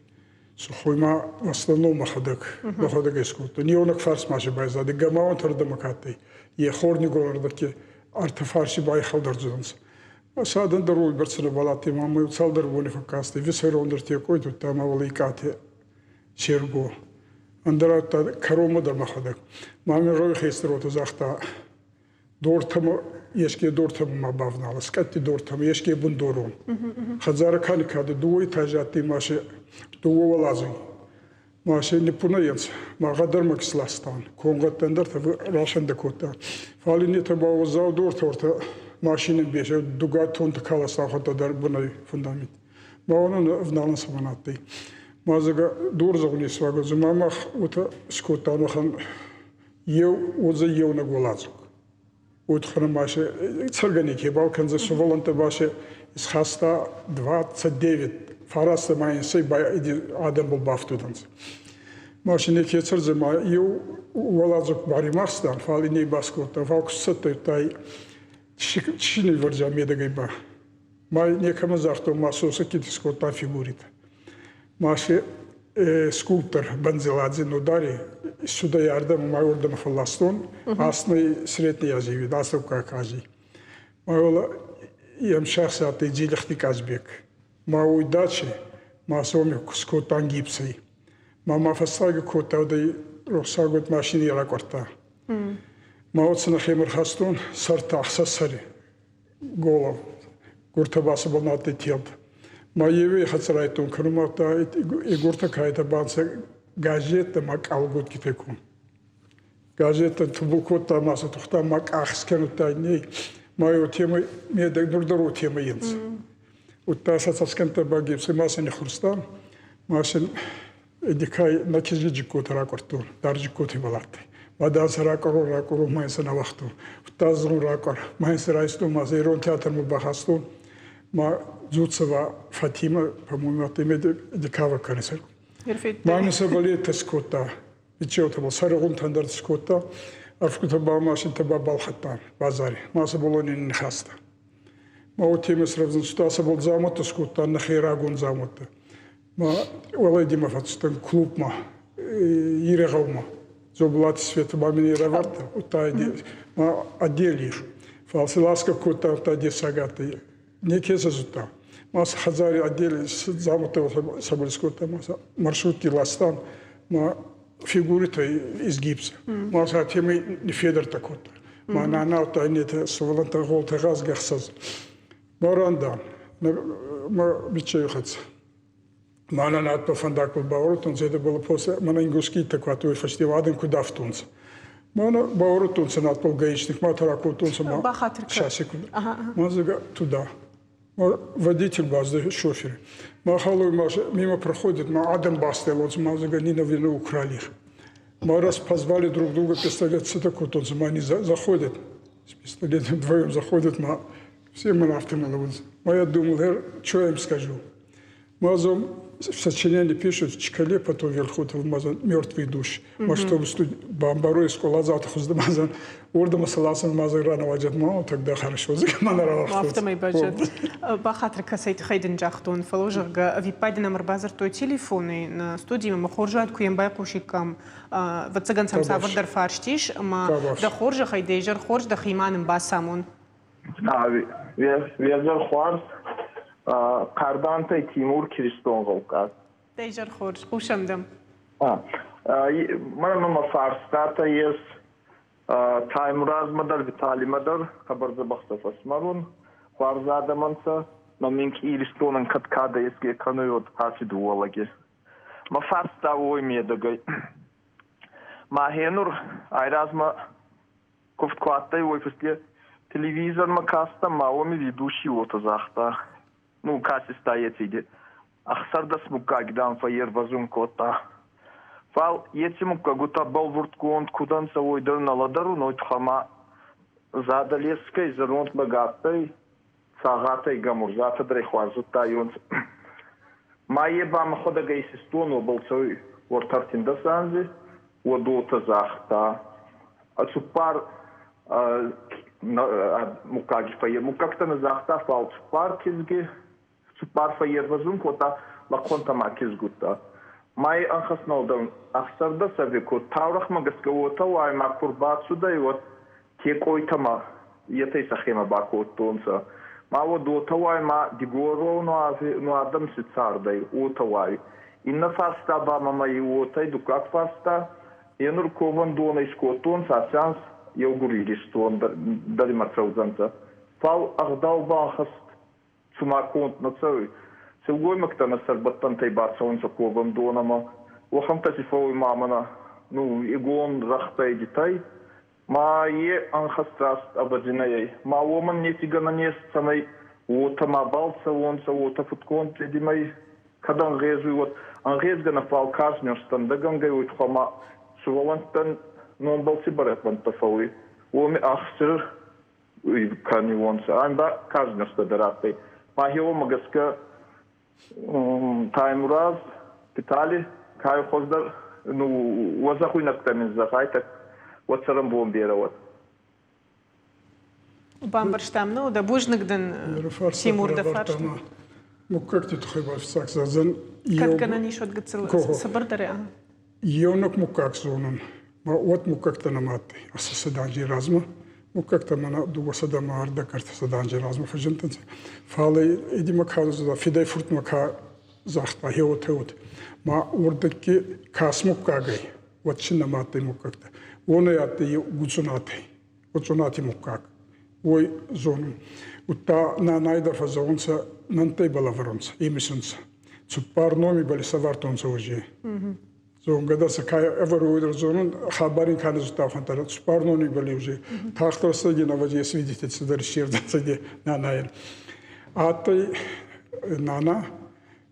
Сухой ма в основном мӕхӕдӕг, мӕхӕдӕг искодтон. Еунӕг фарс ма си байзадӕй, гӕмауӕнтӕрдӕмӕ ка адтӕй, е хорнигон ӕртӕ фарси байхӕлдӕрдзӕнцӕ. Садӕн дӕр уойбӕрцӕ нӕбал адтӕй, ма ма цалдӕр бони фӕккастӕй, Виссарион дӕр текъой тудта ма Валикъати Серго. Ӕндӕр адтӕй кӕронмӕ дӕр мӕхӕдӕг. Ма ми гъӕуи хестӕр уотӕ загъта, дортӕмӕ еске дортӕмӕ ма бавнала, скъӕтти дортӕмӕ еске бундорон. Хӕдзарӕ ка никӕд дууӕ этажи адтӕй ма се дууӕ уӕладзуги. Ма се ниппунайӕнцӕ, ма гъӕдӕрмӕг сластан, конгъӕдтӕн дӕр рахӕндӕ кодта. Фал иннетӕ ба уӕззау дортӕ ортӕ машинӕн бесӕ дугай тонтӕ каласта ӕхуӕдтӕ дӕр бунӕй фундамент. Ма уонӕн ӕвналӕн цӕмӕн адтӕй. Ма зӕгъӕ дор зӕгъун исуагӕ, ма мах уотӕ скодтан уӕхӕн еу уодзӕй еунӕг уӕладзуг. Уотхӕнӕ ма се цӕргӕ некебал кӕндзӕ, сувӕллӕнттӕ ба се исхаста 29 фараст ӕма инсӕй ба адӕмбӕл бафтудӕнцӕ. Ма си неке цӕрдзӕ, ма еу уӕладзуг баримахстан, фал инней баскодта, фал ку сцӕттӕ тай чи ниввӕрдзӕ медӕгӕй ба. Ма некӕмӕн загътон, ма сосӕгкити скодтан фигуритӕ. Ма си скульптор Бандзеладзе Нодари иссудӕй ардӕмӕ ма уордӕмӕ фӕлластон. Асной Средней Азии, Астӕуккаг Азий. Ма уола е мсӕхси адтӕй Дзилихти Казбек. Ма уой дачи ма соми скодтан гипсӕй. Ма ма фӕстаг кодта, уӕдӕй рохсагод машини ракъуӕрдта. Ма уод нӕхемӕ рхастон сӕртӕ ӕхсӕз сӕри голов. Гуртӕ басабал надтӕй телд. Ма евей хӕццӕ райдтон кӕнун, ма игуртӕ кайтӕ банцӕ газеттӕ ма къалготкитӕ кун. Газеттӕ тубул кодта ма сӕ тухта ма къах скӕнудта ней. Ма еу темӕ медӕг нур дӕр темӕ енцӕ. Удта сӕ цӕсгӕнттӕ ба гипси ма сӕ ниххурстан, ма син Эдикай нӕ кизги джиккотӕ ракъуӕрдтон, дар джиккоти баладтӕй. Ма дӕ сӕ ракъуӕрон, ракъуӕрон, ма ин сӕ нӕ уагътон. Удта згъун ракъуӕр, ма ин сӕ райстон, ма сӕ ирон театрмӕ бахастон. Ма Дзуццева Фатима, по-моему, адтӕй Эдикава кӕнесӕр. Ма ин сӕ балеттӕ скодта, бичеутӕбӕл сӕргъунтӕн дӕр скодта. Ӕрфгутӕ ба машинтӕ ба балхӕдтан базари. Ма сӕ Болони нихаста. Ма уотемӕй срӕвдзӕн сӕбӕл дзаумӕттӕ скодта, нӕхе рагон дзаумӕттӕ. Ма уӕлӕй фӕцудтӕн клубмӕ, Ирӕгъӕумӕ. Дзобулати Света ба мин равардта, удта ма отдели их. Фал си ласка кодта, удта дессаг адтӕй. Неке сӕ зудта. Ма хӕдзари отдели дзаумӕттӕ сӕбӕл скодта, ма маршрутки ластан, ма фигуритӕ из гипса. Ма сӕ темӕй ниффедӕрттӕ кодта. Ма нана удта иннетӕ сувӕллӕнттӕ гъолтӕ гъазгӕ ӕхсӕз. Барандан, ма биччей хӕццӕ. Мӕнӕн адтӕ фӕндагбӕл бауорӕдтонцӕ, это было после мӕнӕ ингушскийтӕ ку адтӕй, фӕсте адӕм куд афтонцӕ. Мӕнӕ бауорӕдтонцӕ надбӕл гаишник, ма ракодтонцӕ ма сейчас секунду. Ма зӕгъа туда. Водитель базды шофер. Ма халой мимо проходит, ма адӕм бастелонцӕ, ма зӕгъа не наверное украли их. Мы раз позвали друг друга пистолет кодтонцӕ, ма они заходят. С пистолетом вдвоем заходят, ма все мы на автомобиле. Ма я думал, что я им скажу? Мазом в сочинении пишут, в школе потом вверху мазан мертвые души. Ма чтобы бамбарой школа завтра хуздамазан, урдама саласан мазан рано ваджат ма тогда хорошо заманара. Афтӕмӕй баззад. Бахатыр кӕцӕй тыххӕй дын загътон, фӕлӕ зӕгъгӕ, ӕвиппайды нӕм ӕрбадзырдтой телефоны нӕ студимӕ, мӕ хорз уӕд куы йӕм байхъусиккам. Ӕвӕццӕгӕн сӕм цавӕрдӕр фарст ис, ӕмӕ дӕ хорзӕхӕй дӕ изӕр хорз дӕхимӕ нын бацамон. Везер хуарз, Хъарбантӕй Тимур Киристонгъӕуккаг. Дӕ изӕр хорз, хъусӕм дӕм. Мӕнӕ мӕ фарстатӕ ес Таймуразмӕ дӕр, Виталимӕ дӕр хъӕбӕр дзӕбӕх сӕ фӕсмӕрун. Хуарз адӕм ӕнцӕ. Мӕ минкъий Иристонӕн кӕд кадӕ еске кӕнуй, уӕд аци дууӕ лӕги. Мӕ фарста уой медӕгӕй. Мӕхе нур айразмӕ куывд куы адтӕй, уой фӕсте телевизормӕ кастӕн ма уоми ведущий уотӕ загъта. Ну, кӕсиста еци 16 муггаги, дам, фӕййервӕзун кодта. Фал еци муггӕгутӕ бӕлвурдгонд куд ӕнцӕ, уой дӕр нӕ лӕдӕрун, уой туххӕй ма Задӕлескӕй зӕронд лӕг адтӕй, Цагъатӕй Гамурзатӕ дӕр ӕй хуарз зудтайуонцӕ. Ма е ба мӕхуӕдӕг ӕй исистон, уобӕл цӕуй уӕртӕ 13 анзи, уӕд уотӕ загъта. Цуппар муггаги фӕййер муггӕгтӕ нӕ загъта, фал цуппар кизги цуппар фӕййервӕзун кодта лӕхъуӕнтӕ ма кизгуттӕ. Ма е ӕнхӕст нӕлдӕн 16 ӕвекод таурӕхъмӕ гӕсгӕ уотӕ уай ма ку рбацудӕй, уӕд Текъойтӕмӕ етӕ сӕхемӕ бакодтонцӕ. Ма уӕд уотӕ уай ма дигорон адӕм ци цардӕй, уотӕ уай. Иннӕ фарста ба мӕмӕ уотӕ дуккаг фарста, е нур ковӕндонӕ искодтонцӕ аци анз еугур Иристон дӕр имӕ цӕудзӕнцӕ. Фал ӕгъдау ба ӕнхӕст цума конд нӕ цӕуй. Силгоймӕгтӕ нӕ сӕрбӕттӕнтӕй бацӕунцӕ ковӕндонӕмӕ. Уӕхӕнтӕ си фӕууй ма мӕнӕ ну, игон рӕгътӕй дитӕй. Ма е ӕнхӕст раст ӕвӕдзи нӕй. Ма уомӕн неци гӕнӕн ес, цӕмӕй уотӕ мабал цӕуонцӕ, уотӕ фудконд цъедимӕй кӕд ӕнгъезуй, уӕд ӕнгъезгӕ нӕ, фал карз нёстӕндӕгӕнгӕй уой туххӕй ма сувӕллӕнттӕн номбӕл ци бӕрӕгбӕнттӕ фӕууй, уоми ӕхсир кӕниуонцӕ. Ам ба карз нёстӕ дӕр адтӕй. Мӕхе уомӕ гӕсгӕ Таймураз, Витали, кай хуӕздӕр, ну, уӕ зӕгъуйнӕгтӕ мин зӕгъайтӕ, уӕ цӕрӕнбон берӕ уӕд. Бамбӕрстам, ну, дӕ бузныг дын, Тимур, дӕ фарст. Муккӕгты тыххӕй бафыццаг зӕгъдзӕн. Кӕд гӕнӕн ис, уӕд гыццыл цыбырдӕр. Еунӕг муккаг зонун, ма уӕд муккӕгтӕ нӕма адтӕй. Ацы сӕдӕанзи размӕ муккӕгтӕ мӕнӕ дууӕ ма ӕрдӕг ӕртӕ сӕдӕанзи размӕ фӕззиндтӕнцӕ. Фал ӕй ма ка фидӕй фуртмӕ ка загъта, хеуотӕ уод. Ма уордӕгки ка смуккагӕй, уӕд си нӕма адтӕй муккӕгтӕ. Уонӕй адтӕй Гуцунатӕй. Гуцунати муккаг. Уой зонун. Удта нанай дӕр фӕззӕгъунцӕ, нӕнттӕй балӕвӕрунцӕ, имисунцӕ. Цуппар номи бал исӕвардтонцӕ уже. Зонгӕ дӕр сӕ ка ӕвӕруй дӕр зонун, хабар ин ка не зудта, уӕхӕнтӕ цуппар номи бал уже. Тагъд рӕстӕги навӕдзи свидетель цидӕр иссердзӕнцӕ нанайӕн. Адтӕй нана,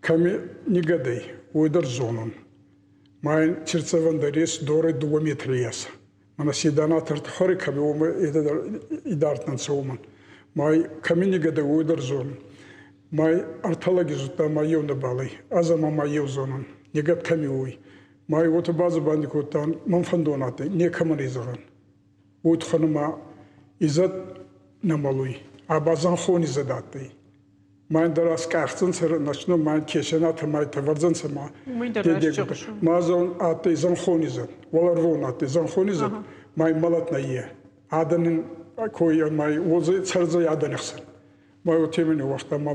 кӕми нигӕдӕй, уой дӕр зонун. Ма ин цирцӕвӕн дӕр ес дорӕй дууӕ метри ес. Мӕнӕ Седана ӕртхӕри кӕми уомӕ идард нӕ нцӕ уомӕн. Ма кӕми нигӕдӕ уой дӕр зонун. Ма ӕртӕлӕги зудта ма еу нӕбал ӕй. Ӕз ӕма ма еу зонун. Нигӕд кӕми уой. Ма уотӕ бадзубанди кодтан, мӕн фӕндон адтӕй, некӕмӕн ӕй зӕгъӕн. Уой туххӕн ма изӕд нӕ мӕлуй. А ба зӕнхон изӕд адтӕй. Мӕн дӕр аскъӕхдзӕнцӕ начно мӕн кесенатӕ мӕ тавӕрдзӕнцӕ ма ма зон адтӕй зӕнхон изӕд, уӕларвон адтӕй зӕнхон изӕд, мӕ мӕлӕт нӕййе. Адӕнин кой мӕ уодзӕй цӕрдзӕй адӕни хсӕн. Ма уотемӕй ниууагъта ма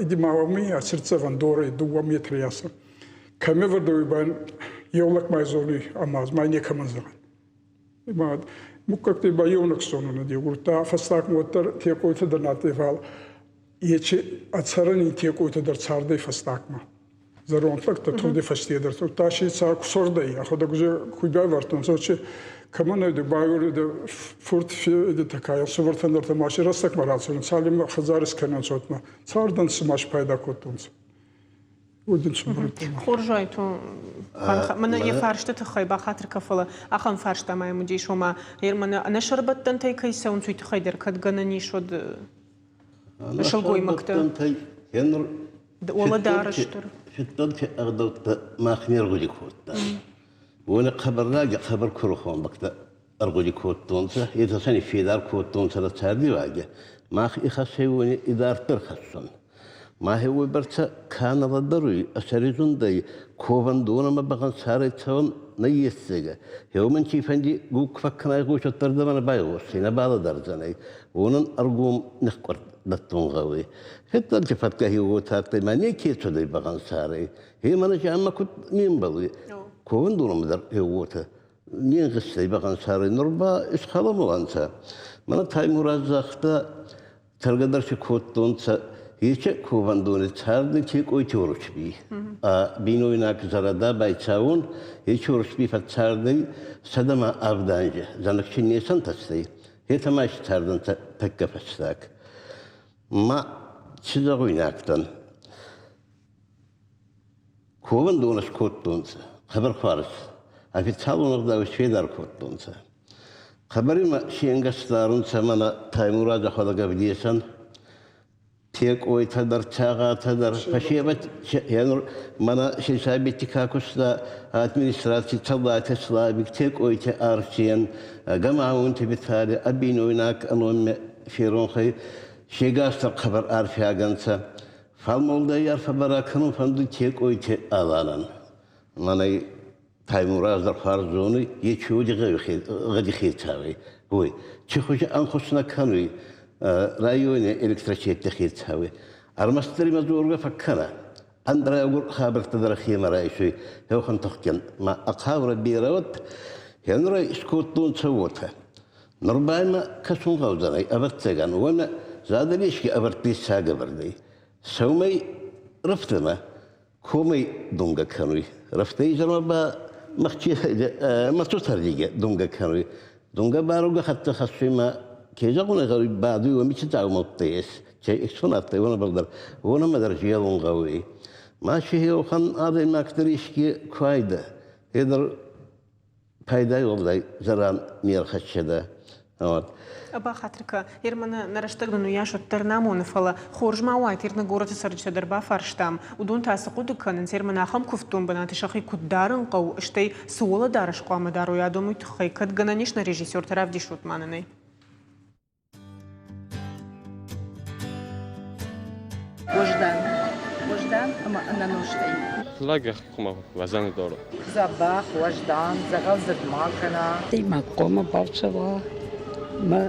иди ма ми циртдзӕвӕн дорӕй дууӕ метри асӕ. Кӕми ӕвӕрдӕуй ба еу лӕг ма зонуй ӕма ма некӕмӕн зӕгъӕн. Муккӕгтӕй ба еунӕг зонун ӕдегурдта, фӕстагмӕ уӕддӕр Текъойтӕ дӕр адтӕй, фал ечи ӕцӕрӕни Текъойтӕ дӕр цардӕй фӕстагмӕ. Зӕронд лӕгтӕ тугъди фӕсте дӕр та си ца кусордӕй, ӕхуӕдӕг уже куй байвардтонцӕ, чи кӕмӕн ӕй байуриде фурт такая сувӕртӕн дӕр ма си рӕстӕгмӕ рацӕун, цалинмӕ хӕдзар искӕнонцӕ, уӕдмӕ цардӕн цума спайда кодтонцӕ. Хорз уайт, мӕнӕ йӕ фарсты тыххӕй бахатыр кӕ, фӕлӕ ахӕм фарста ма йӕм уыдис, ома мӕнӕ ӕнӕсӕрбӕттӕнтӕй кӕй цӕуынц, уый тыххӕй дӕр кӕд гӕнӕн ис, уӕд сылгоймӕгтӕ уӕлӕдарӕс дӕр. Федтонти ӕгъдӕуттӕ мах не ргъуди кодтам. Уони хъӕбӕр хъӕбӕр курухон лӕгтӕ ӕргъуди кодтонцӕ, етӕ сӕ ниффедар кодтонцӕ нӕ цардиуагӕ. Мах ихӕсӕй уони идарддӕр хӕссӕн. Махе уойбӕрцӕ ка нӕ лӕдӕруй, ӕ сӕризундӕй ковӕндонӕмӕ бӕгъӕнсарӕй цӕун нӕййес зӕгӕ. Еумӕн цийфӕнди гукк фӕккӕнай гъосӕддӕрдӕмӕ нӕ байгъосдзӕй, нӕ балӕдӕрдзӕнӕй. Уонӕн ӕргом нихкъуӕрд дӕттун гъӕуй. Хеттӕнти фӕткӕ уотӕ адтӕй, ма неке цудӕй бӕгъӕнсарӕй. Гъе мӕнӕ ӕма куд не мбӕлуй. Ковӕндонӕмӕ дӕр уотӕ. Не нгъизтӕй бӕгъӕнсарӕй нур ба исхӕлӕмулӕнцӕ. Мӕнӕ Таймураз загъта, Цӕргӕ дӕр си кодтонцӕ ечи ковӕндони царди Текъойти Урусбий. А бийнойнаг зӕрӕда байцӕун ечи Урусбий фӕццардӕй сӕдӕмӕ авд анзи. Зӕнӕгчи не сӕнтӕстӕй, етӕ ма исцардӕнцӕ тӕккӕ фӕстаг. Ма ци зӕгъуйнаг дӕн? Ковӕндонӕ скодтонцӕ, хъӕбӕр хуарз, официалон ӕгъдауи сфедар кодтонцӕ. Хъӕбӕр имӕ се нгӕс дарунцӕ мӕнӕ Таймураз ӕхуӕдӕг ӕвдесӕн. Текъойтӕ дӕр, Тӕгъатӕ дӕр, фӕсевӕд мӕнӕ сельсовети ка куста администраций Цӕллати Славик, Текъойти Арсен, Гамаунти Витали, ӕ бийнойнаг ӕноммӕ феронхӕй се гас дӕр хъӕбӕр арфиаг ӕнцӕ. Фал Молдӕй арфӕ баракӕнун фӕндуй Текъойти Аланӕн. Мӕнӕй Таймураз дӕр хуарз зонуй, е чи уоди гъӕди хецауи, уой. Чи хузи ӕнхус нӕ кӕнуй райони электросетти хецауи. Ӕрмӕстдӕр имӕ дзоргӕ фӕккӕнӕ. Ӕндӕр еугур хабӕрттӕ дӕр хемӕ райсуй. Еуӕхӕн тухгин ма ӕ хъаурӕ берӕ уӕд, хенурӕй искодтонцӕ уотӕ. Нур ба имӕ кӕсун гъӕудзӕнӕй, ӕвӕццӕгӕн, уомӕ задӕлески ӕвӕрдти сагӕвӕрдӕй. Сӕумӕй рӕфтӕмӕ комӕй дунгӕ кӕнуй. Рӕфтӕй изӕрмӕ ба махчотӕрдиги дунгӕ кӕнуй. Дунгӕ баругӕ хӕццӕ хӕссуй ма ке зӕгъун ӕй гъӕуй, бадуй уоми ци дзаумӕуттӕ ес, ке экспонаттӕ уонӕбӕл дӕр, уонӕмӕ дӕр зелун гъӕуй. Ма си еуӕхӕн адӕймаг дӕр еске ку айдӕ, е дӕр пайдай уӕлдай зӕран не рхӕссӕдӕ. Вот. Бахатыр кӕ, Ерманы нӕ рӕстӕг нын уыйас уӕддӕр нӕ амоны, фӕлӕ хорз ма уайт, нӕ горӕты цӕрджытӕ дӕр бафарстам. Уыдон та цы хъуыды кӕнынц, Ерман ахӕм куывддон бынаты сӕхи куыд дарын хъӕуы, стӕй цы уӕлӕдарӕс хъуамӕ дарой адӕм уый тыххӕй, кӕд гӕнӕн ис нӕ режиссертӕ равдисут ма нын ӕй. Уӕздан. Уӕздан ӕмӕ ӕнӕнозтӕй. Лӕг хъуамӕ уӕздан дара. Дзӕбӕх, уӕздан, дзӕгъӕлдзырд ма кӕна. Адӕймаг хъуамӕ бацӕуа мӕ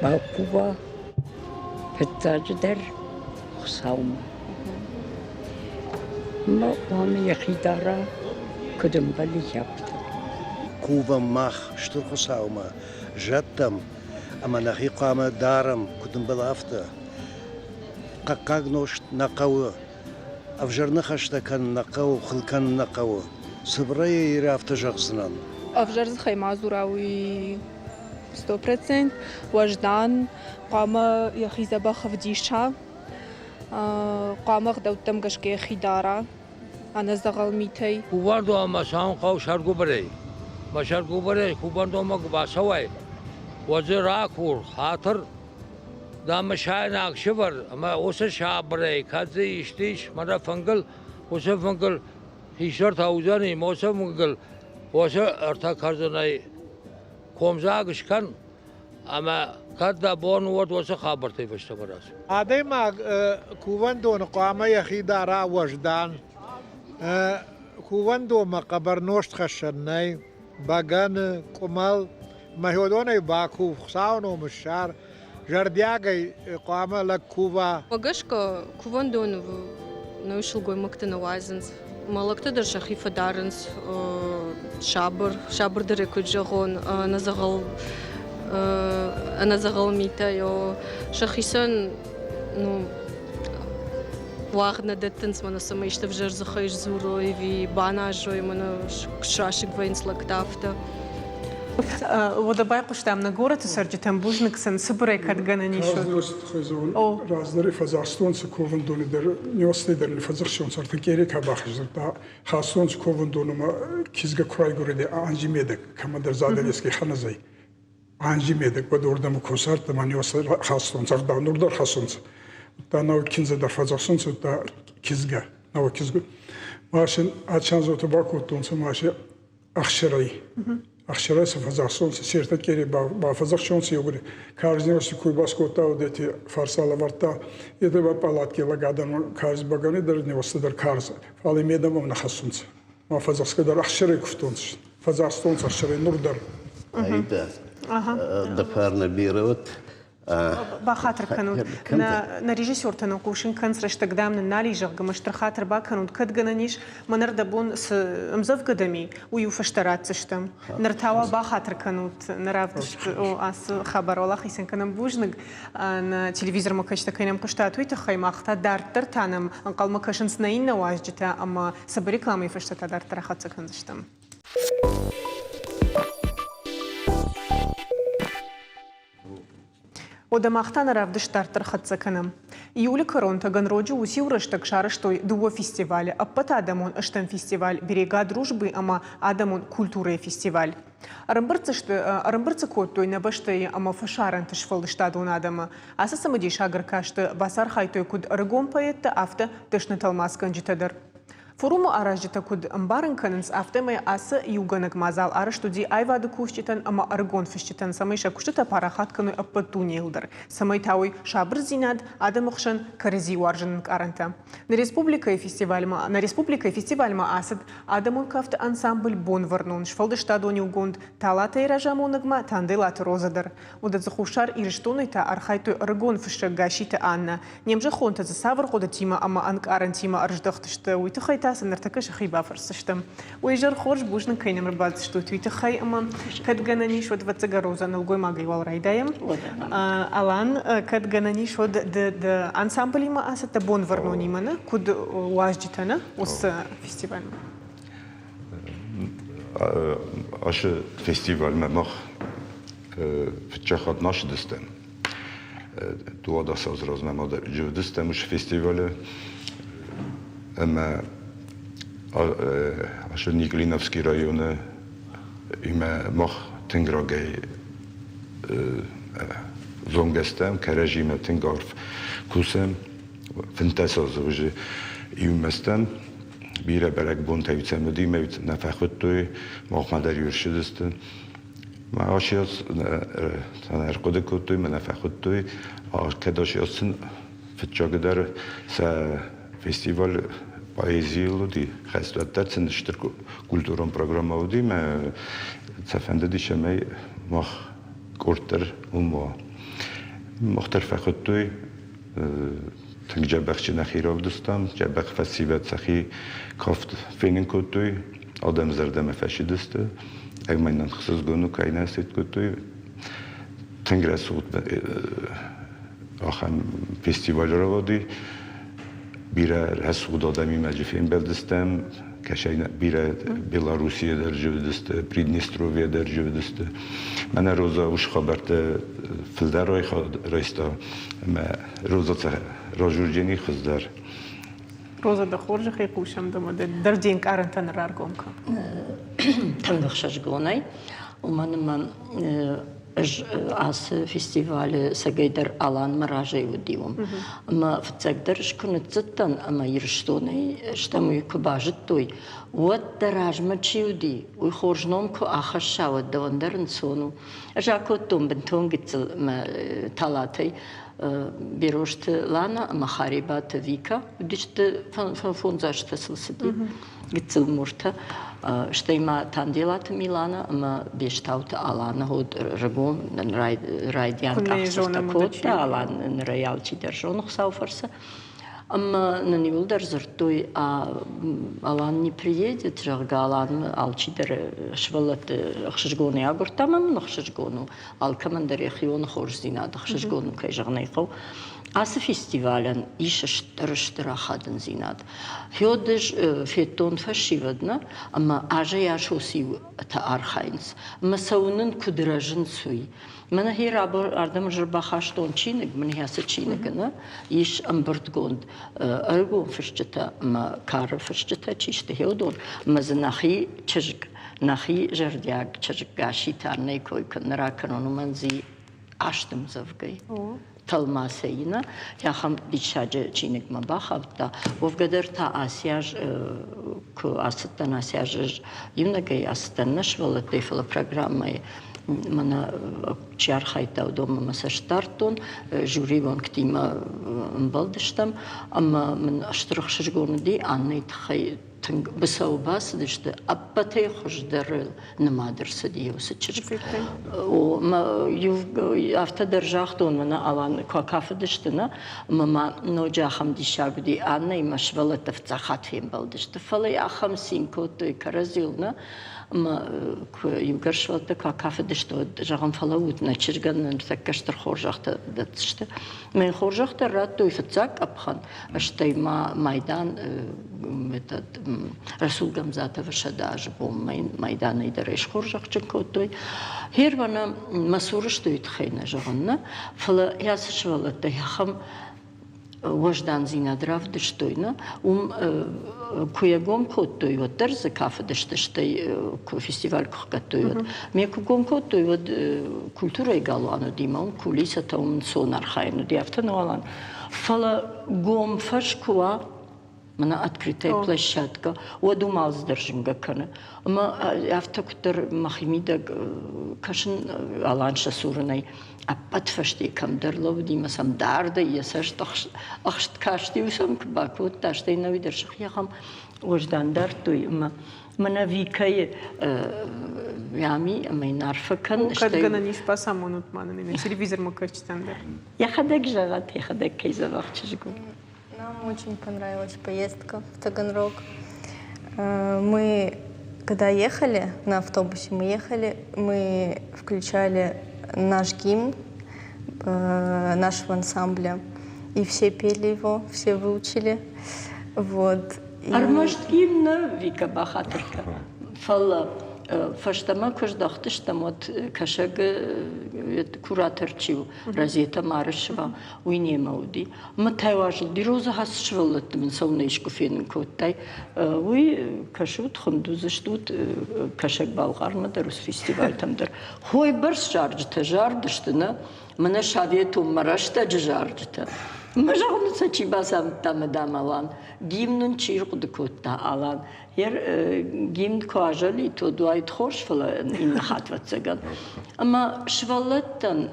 бакува фыццаджыдӕр Хуыцаумӕ. Ӕмӕ хъуамӕ йӕхи дара, куыд ӕмбӕлы, афтӕ. Кувӕм мах Стыр Хуыцаумӕ, зӕдтӕм, ӕмӕ нӕхи хъуамӕ дарӕм, куыд ӕмбӕлы, афтӕ. Хъӕхъхъаг нозт нӕ хъӕуы, ӕвзӕр ныхӕстӕ кӕнын нӕ хъӕуы, хыл кӕнын нӕ хъӕуы. Цыбырӕй Ирӕ афтӕ зӕгъдзынӕн. Ӕвзӕр дзыхӕй ма дзура, уый 100%. Уӕздан, хъуамӕ йӕхи дзӕбӕх ӕвдиса, хъуамӕ ӕгъдӕуттӕм гӕсгӕ йӕхи дара ӕнӕдзӕгъӕл митӕй. Кувӕндонмӕ цӕуын хъӕуы сӕргуыбырӕй. Мӕ сӕргуыбырӕй кувӕндонмӕ куы бацӕуай, уӕд дзы ракур хатыр, дӕ мысайнаг сывӕр ӕмӕ уыцы сабырӕй, кӕд дзы исты ис мӕнӕ фынгыл, уыцы фынгыл хистӕртӕ уыдзӕни, ӕмӕ уыцы фынгыл уыцы ӕртӕ кӕрдзынӕй комдзаг скӕн ӕмӕ кӕд дӕ бон у, уӕд уыцы хабӕрттӕй фӕстӕмӕ рацу. Адӕймаг кувӕндоны хъуамӕ йӕхи дара уӕздан. Кувӕндонмӕ хъӕбӕр нозт хӕссӕн нӕй, бӕгӕны, къуымӕл. Мӕхуыдонӕй бакув, Хуыцауы ном ссар, зӕрдиагӕй хъуамӕ лӕг кува. Мӕ гӕсгӕ, кувӕндоны нӕ сылгоймӕгты нӕ уадзынц. Мӕ лӕгтӕ дӕр сӕхи фӕдарынц сабыр, сабырдӕрӕй куыд зӕгъон, ӕнӕдзӕгъӕл, ӕнӕдзӕгъӕл митӕ, сӕхицӕн ну, уагъд нӕ дӕттынц, мӕнӕ цӕмӕй исты ӕвзӕр дзыхӕй сдзурой ӕви баназой, мӕнӕ срасыг вӕййынц лӕгтӕ афтӕ. Уӕдӕ байхъуыстам нӕ горӕты цӕрджытӕм, бузныг сын, цыбырӕй кӕд гӕнӕн ис. Раздӕры фӕдзӕхстонцы кувӕндоны дӕр, нёстӕй дӕр фӕдзӕхстонцы ӕртыкъери ка бахиздта, хастонцы кувӕндонмӕ кизгӕ ку райгуридӕ анзи медӕг, кӕмӕдӕр задӕлески хӕнӕзӕй. Анзи медӕг уӕд уордӕмӕ косӕрттӕ ма нёстӕ хастонцӕ, ӕгъдау нур дӕр хӕссунцӕ. Удта нӕуӕг киндзӕ дӕр фӕдзӕхсунцӕ, удта кизгӕ, нӕуӕг кизгӕ. Ма син ачанзотӕ бакодтонцӕ, ма си ӕхсирӕй. Ӕхсирӕй сӕ фӕдзӕхсонцӕ, сертӕ къери бафӕдзӕхсонцӕ еугури. Карз нёсти куй баскодта, уодети фарса лӕвардта. Етӕ ба пъалатки лӕг адӕмӕн карз бӕгӕни дӕр, нёстӕ дӕр карз. Фал и медӕмӕ нӕ хӕссунцӕ. Ма фӕдзӕхсгӕ дӕр ӕхсирӕй кувтонцӕ. Фӕдзӕхстонцӕ ӕхсирӕй нур дӕр. Аида, дӕ фарнӕ берӕ уӕд. Бахатыр кӕнут. Нӕ режиссертӕ нын хъусын кӕнынц, рӕстӕг, дам, нын нал ис, зӕгъгӕ, мӕ стыр хатыр бакӕнут. Кӕд гӕнӕн ис, мӕн ӕрдӕбон цы ӕмдзӕвгӕ дӕм и, уый-иу фӕстӕ ратдзыстӕм. Ныр та уал бахатыр кӕнут нӕ равдыст ацы хабар уал ахицӕн кӕнӕм. Бузныг, нӕ телевизормӕ кӕсджытӕ кӕй нӕм хъуыстат, уый тыххӕй. Мах та дарддӕр та нӕм ӕнхъӕлмӕ кӕсынц нӕ иннӕ уазджытӕ ӕмӕ цыбыр рекламӕйы фӕстӕ та дарддӕр ахӕццӕ кӕндзыстӕм. Уӕдӕ мах та нӕ равдыст дарддӕр хӕццӕ кӕнӕм. Июлы кӕрон Таганроджы уыциу рӕстӕг сарӕзтой дыууӕ фестивалы ӕппӕтадӕмон ӕстӕм фестиваль «Берега дружбы» ӕмӕ адӕмон культурӕйы фестиваль. Ӕрӕмбырд дзы кодтой нӕ бӕстӕйы ӕмӕ фӕсарӕнты сфӕлдыстадон адӕмы. Ацы цымыдисаг ӕркасты бацархайдтой куыд ӕрыгон поэттӕ, афтӕ дӕсны тӕлмацгӕнджытӕ дӕр. Форумы аразджытӕ куыд ӕмбарын кӕнынц, афтӕмӕй ацы иугӕнӕг мадзал арӕзт уыди аивады кусджытӕн ӕмӕ ӕрыгон фысджытӕн, цӕмӕй сӕ куыстытӕ парахат кӕной ӕппӕт дунейыл дӕр, цӕмӕй тауой сабырдзинад, адӕмы хсӕн кӕрӕдзи уарзыны ӕнкъарӕнтӕ. Нӕ республикӕйы фестивальмӕ нӕ республикӕйы фестивальмӕ ацыд адӕмон кафты ансамбль «Бонвӕрнон» сфӕлдыстадон иугонд Талатӕйы разамонӕгмӕ Танделаты Роза дӕр. Уыд дзы Хуссар Ирыстонӕй та архайдтой ӕрыгон фыссӕг Гасситы Аннӕ. Не мзӕххонтӕ дзы цавӕр хъуыдытимӕ ӕмӕ ӕнкъарӕнтимӕ ӕрыздӕхтысты, уый тыххӕй та сын ныртӕккӕ сӕхи бафӕрсдзыстӕм. Уый изӕр хорз, бузныг кӕй нӕм ӕрбацыдыстут, уый тыххӕй ӕмӕ кӕд гӕнӕн ис, уӕд ӕвӕццӕгӕн Роза нӕлгоймагӕй уал райдайӕм. Алан, кӕд гӕнӕн ис, уӕд ды ды ансамблимӕ ацыдтӕ Бонвӕрнонимӕ, нӕ? Куыд уазджытӕ, нӕ? Уыцы фестивальмӕ. Ашы фестивальмӕ мах фыццаг хатт ма ссыдыстӕм. Дуадӕс азы размӕ ма уыдыстӕм уыцы фестивалы ӕмӕ ашы Николиновский районы имӕ мах тынг рагӕй зонгӕ стӕм, кӕрӕдзимӕ тынг арф кусӕм. 15 азы уже иумӕ стӕм. Бирӕ бӕрӕгбонтӕ сӕм уыди, мӕ нӕ фӕхуыдтой, махмӕ дӕр ӕрцыдысты. Мӕ ӕрхъуыды кодтой, мӕ нӕ фӕхуыдтой. Кӕд сын Фыццагдӕр сӕ фестиваль поэзийыл уыди, хӕстуӕттӕ сын стыр культурон программӕ уыди, мӕ сӕ фӕндыди, цӕмӕй мах къорд дӕр уым уа. Мах дӕр фӕхуыдтой, тынг дзӕбӕх чи нӕхи равдыстам, дзӕбӕх фӕсивӕд сӕхи кафт фенын кодтой, адӕм зӕрдӕмӕ фӕцыдысты, ӕмӕ нын ӕхсызгон у, кӕй нӕ сыд кодтой. Тынг рӕсугъд ахӕм фестиваль рауади. Бирӕ рӕсугъд адӕмимӕ дзы фембӕлдыстӕм, кӕсӕй бирӕ Белоруссийӕ дӕр зылдысты, Приднестровье дӕр зылдысты. Мӕнӕ Роза ус хабӕрттӕ фылдӕр райста ӕмӕ Роза разурджени хуыздӕр. Роза, дӕ хорзӕхӕй хъусӕм дӕ дӕр де нкъарӕнтӕ раргом кӕн. Тынг ӕхсызгонӕй, уымӕн ӕмӕ ӕз ацы фестивалы цӕгӕйдӕр Аланмӕ разӕй уыди уым. Ӕмӕ фыццагдӕр ӕз куы ныццыдтӕн ӕмӕ Ирыстонӕй стӕм уый куы базыдтой, уӕд дӕ размӕ чи уыди, уый хорз ном куы ахӕсса, уӕд дӕуӕн дӕр ӕнцон у. Ӕз акодтон бынтон гыццыл мӕ талатӕй Берозты Лана ӕмӕ Харебаты Вика уыдысты фондзазтӕ сыл цыди. Гыццыл муртӕ, стӕй ма Танделаты Милана ӕмӕ Бестауты Аланы уыд рагон райдиан къахдзӕфтӕ кодта. Алан нырӕй алчидӕр зоны Хуыцауы фӕрцы. Ӕмӕ нын иуылдӕр дзырдтой, Алан не приедет, зӕгъгӕ, Алан алчидӕр сывӕллӕтты ӕхсызгонӕй агуырдта, ӕмӕ мын ӕхсызгон у. Алкӕмӕн дӕр йӕхион хорздзинад ӕхсызгон у, кӕй зӕгъын ӕй хъӕуы. Ацы фестивалӕн ис стыр стыр ахадындзинад. Гъеуӕд ӕз федтон фӕсивӕд нӕ, ӕмӕ азӕй-аз уыциутӕ архайынц. Ӕмӕ сӕ уынын, куыд рӕзынц, уый. Мӕнӕ гъе ардӕм ӕз ӕрбахастон чиныг, мӕнӕ ацы чиныгы нӕ ис ӕмбырдгонд ӕрыгон фысджытӕ ӕмӕ кары фысджытӕ чи сты, гъе уыдон. Ӕмӕ дзы нӕхи чызг, нӕхи зӕрдиаг чызг Гасситы Аннӕйы кой куы нӕ ракӕнон, уымӕн дзы аст ӕмдзӕвгӕйы. Тӕлмацӕй нӕ ахӕм диссаджы чиныгмӕ бахаудта. Уӕвгӕ дӕр та ацы аз куы ацыдтӕн, ацы аз ӕз иунӕгӕй ацыдтӕн нӕ сывӕллӕттӕй, фӕлӕ программӕйы мӕнӕ чи архайдта, уыдонмӕ мӕ цӕст дардтон, жюрийы уӕнгтимӕ ӕмбӕлдыстӕм ӕмӕ мын стыр ӕхсызгон уыди Аннӕйы тыххӕй тынг быцӕуы бацыдысты, ӕппӕтӕй хуыздӕрыл нымад ӕрцыди уыцы чызг. Афтӕ дӕр загътон, мӕнӕ Алан куы акафыдысты, нӕ, ӕмӕ ма ноджы ахӕм диссаг уыди, Аннӕимӕ сывӕллӕттӕ фыццаг хатт фембӕлдысты, фӕлӕ ахӕм цин кодтой кӕрӕдзиуыл, нӕ, ӕмӕ куы иугӕр сывӕллӕттӕ куы акафыдысты, уӕд зӕгъӕм, фӕлӕуут, нӕ чызгӕн ныртӕккӕ стыр хорзӕхтӕ дӕтдзысты. Мӕ хорзӕхтӕ радтой фыццаг къӕпхӕн, стӕй ма майдан этот Расул Гамзатовы 100 азы бонмӕ майданӕй дӕр ӕй схорзӕхджын кодтой. Германы мӕ цуры сты уый тыххӕй нӕ зӕгъын, нӕ, фӕлӕ ацы сывӕллӕттӕ ахӕм уӕздандзинад равдыстой, нӕ, уым куы йӕ гом кодтой, уӕддӕр дзы кафыдысты, стӕй куы фестиваль куы хгӕдтой, уӕд. Ме куы гом кодтой, уӕд культурӕйы галуан уыди, мӕ уым кулисӕтӕ уым ӕнцон архайын уыди, афтӕ нӕ уалӕн. Фӕлӕ гом фӕз куы уа, мӕнӕ открытая площадка, уӕд уым алцыдӕр зынгӕ кӕны. Ӕмӕ афтӕ куыддӕр мӕхимидӕг кӕсын Алан сӕ цурынӕй, ӕппӕт фӕсте кӕмдӕр лӕууыди мӕ сӕм дардӕй йӕ цӕст ӕхст касти, сӕм куы бакодта, стӕй нӕуи дӕр сӕхи ахӕм уӕздан дардтой ӕмӕ мӕнӕ Викӕйы ами ӕмӕ йын арфӕ кӕн. Кӕд гӕнӕн ис бацамонут ма нын телевизормӕ кӕсджытӕн дӕр. Йӕхӕдӕг зӕгъӕд, йӕхӕдӕг кӕй дзӕбӕх чызг у. Нам очень понравилась поездка в Таганрог. Мы, когда ехали на автобусе, мы ехали, мы включали наш гимн нашего ансамбля, и все пели его, все выучили. Вот. Ӕрмӕст гимн нӕ, Вика бахатыр кӕн, фӕлӕ фӕстӕмӕ куы здӕхтыстӕм, уӕд кӕсӕг куратор чи у, Розета Марышева, уый немӕ уыди. Ӕмӕ Тайуазыл Бирозы хӕс сывӕллӕтты мын цӕуылнӕ искуы фенын кодтай? Уый кӕсут, хуынд уыдзыстут Кӕсӕг-Балхъармӕ дӕр, уыцы фестивальтӕм дӕр. Хойбӕрц зарджытӕ зардысты, нӕ? Мӕнӕ советон мӕ рӕстӕджы зарджытӕ. Мӕ зӕгъын сӕ чи бацамыдта мадам Алан? Гимн ын чи рхъуыды кодта Алан? Йе гимн куы азӕлид, уӕд уаид хорз, фӕлӕ иннӕ хатт, ӕвӕццӕгӕн. Ӕмӕ сывӕллӕттӕн.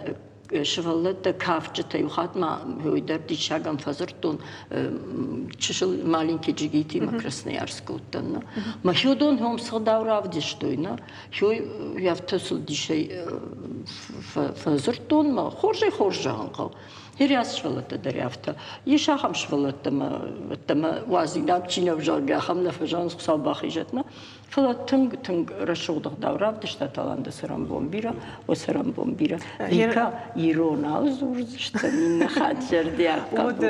Сывӕллӕттӕ кафджытӕ иу хатт ма уый дӕр диссагӕн фӕдзырдтон чысыл маленький джигитимӕ Красноярскы уыдтӕн. Мӕ хиуыдон хом сыгъдау равдыстой, нӕ хой афтӕ сыл дисӕй фӕдзырдтон мӕ хорзӕй хорз зӕгъын хъӕуы. Ирӕ сывӕллӕттӕ дӕр афтӕ. Ис ахӕм сывӕллӕттӕ мӕ уадзинаг чи нӕ зӕгъгӕ, ахӕм нӕ фӕзӕгъынц, Хуыцау бахизӕд нӕ. Фӕлӕ тынг, тынг рӕсугъд ӕгъдау равдыста Таланты цӕрӕнбон бирӕ, о цӕрӕнбон бирӕ. Вика иронау дзурдзыстӕм иннӕ хатт зӕрдиаг хъӕбул. Уӕд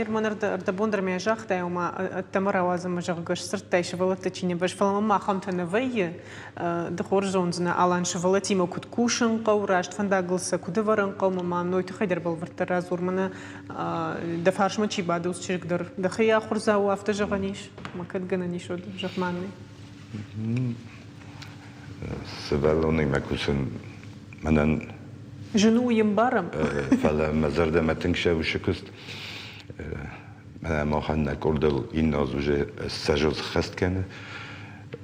Ерман ӕрдӕбон дӕр мӕ загътай, ома ӕддӕмӕ рауадзынмӕ, зӕгъгӕ, сдзырдтай сывӕллӕттӕ чи не бӕззы, фӕлӕ мӕм ахӕмтӕ нӕ вӕййы. Ды хорз зондзынӕ, Алан, сывӕллӕттимӕ куыд кусын хъӕуы, раст фӕндагыл сӕ куыд ӕвӕрын хъӕуы, мӕ ма ной тыххӕй дӕр бӕлвырддӕр радзур. Мӕнӕ дӕ фарсмӕ чи бады, уыцы чызг дӕр дӕхи ахуырдзау у, афтӕ зӕгъӕн ис? Ма кӕд гӕнӕн ис, уӕд зӕгъ-ма нын. Сывӕллонимӕ кусын мӕнӕн Зын у йе мбарӕм. Фӕлӕ мӕ зӕрдӕмӕ тынг сӕусы куыст. Мӕнӕ махӕн нӕ къордыл иннӕ аз уже ссӕдз хӕст кӕны.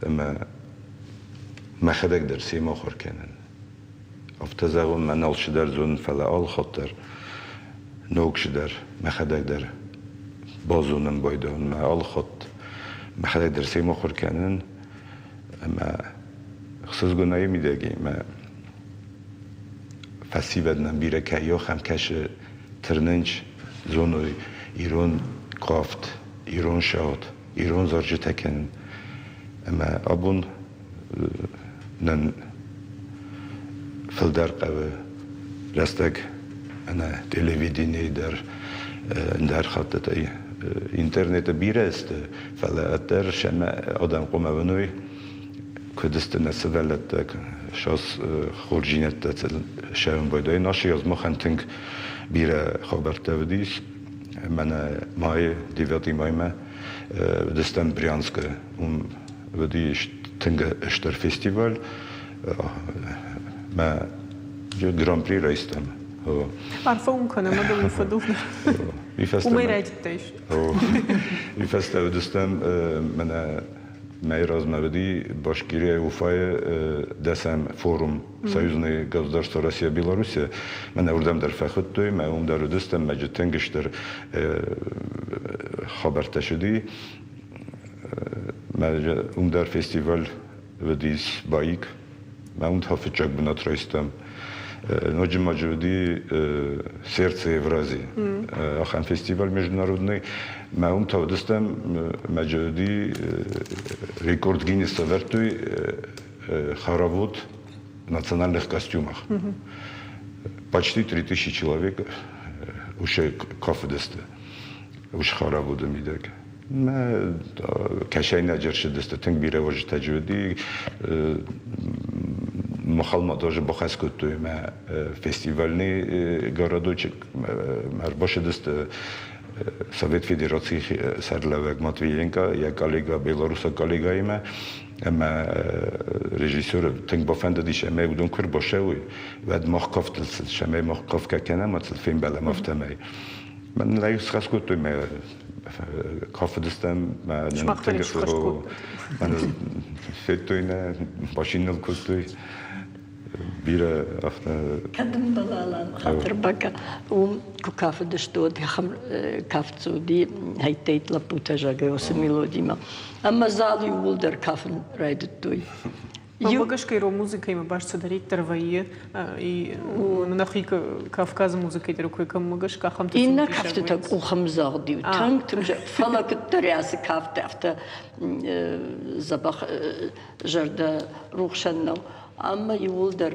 Ӕмӕ мӕхӕдӕг дӕр семӕ ахуыр кӕнын. Афтӕ зӕгъон, мӕн алчидӕр зонын, фӕлӕ алыхатт дӕр ног чидӕр мӕхӕдӕг дӕр базонын байдайон. Мӕ алыхатт мӕхӕдӕг дӕр семӕ ахуыр кӕнын ӕмӕ ӕхсызгонӕй мидӕги мӕ фӕсивӕд нӕм бирӕ кӕй ахӕм кӕсы тырнынч, зоной ирон кафт, ирон шагъд, ирон зарджытӕ кӕнын. Ӕмӕ абон нын фылдӕр хъӕуы рӕстӕг ӕнӕ телевиденийы дӕр ӕндӕр хӕттытӕй. Интернеты бирӕ сты, фӕлӕ ӕддӕр сӕмӕ адӕм хъуамӕ уыной, куыд сты нӕ сывӕллӕттӕ, сас хорздзинӕдтӕ сӕрын байдайы. Наше аз махӕн тынг бирӕ хабӕрттӕ уыдис. Мӕнӕ майы, 9 маймӕ уыдыстӕм Брянскы, уым уыдис тынг стыр фестиваль. Мӕ гран-при райстам. Арфӕ уын кӕнӕм ӕмӕ уый фӕдыл уымӕй райдыдтаис. Уый фӕстӕ уыдыстӕм мӕнӕ мӕй размӕ уыди Башкирияйы Уфайы дӕсӕм форум Союзное государство Россия Белоруссия. Мӕнӕ уырдӕм дӕр фӕхуыдтой, мӕ уым дӕр уыдыстӕм, мӕ тынг стыр хабӕрттӕ сыди. Уым дӕр фестиваль уыдис Баик. Мӕ уым та фыццаг бынат райстам. Ноджы ма дзы уыди Сердце Евразии. Ахӕм фестиваль международный. Мӕ уым та уыдыстӕм, мӕ дзы уыди рекорд Гиннесса ӕвӕрдтой хоровод в национальных костюмах. Почти 3000 человек уже кафыдысты. Уыцы хороводы мидӕг. Мӕ кӕсӕйнаджы ӕрцыдысты тынг бирӕ уазджытӕ уыди. Махалмӕ тоже бахӕс кодтой мӕ фестивальный городочек ӕрбацыдысты Совет Федерацийы сӕргълӕууӕг Матвиенко йӕ коллега белорусаг коллегаимӕ ӕмӕ режиссеры тынг бафӕндыдис ӕмӕ уыдон куы ӕрбацӕуой, уӕд мах кафтыл цӕмӕй мах кафгӕ кӕнӕм, ацыл фембӕлӕм афтӕмӕй. Мӕн лӕг схӕс кодтой мӕ кафыдыстӕм, мӕ федтой нӕ, башиныл кодтой. Бирӕ афтӕ. Кӕд ӕмбӕлалан хатыр бака, уым куы кафыдысты, уӕд ахӕм кафт дзы уыди, хӕйттӕйт лӕппутӕ зӕгъгӕ, уыцы мелодимӕ. Ӕмӕ зал иууылдӕр кафын райдыдтой. Мӕнмӕ гӕсгӕ ирон музыкӕимӕ баст цыдӕриддӕр вӕййы, нӕхи Кавказы музыкӕйы дӕр куы кӕммӕ гӕсгӕ ахӕмтӕ Иннӕ кӕфтытӕ къухӕмдзӕгъд-иу тынг тынг, фӕлӕ куыддӕр ацы кафт афтӕ дзӕбӕх зӕрдӕ рухсӕн нӕу. Ӕмӕ иууылдӕр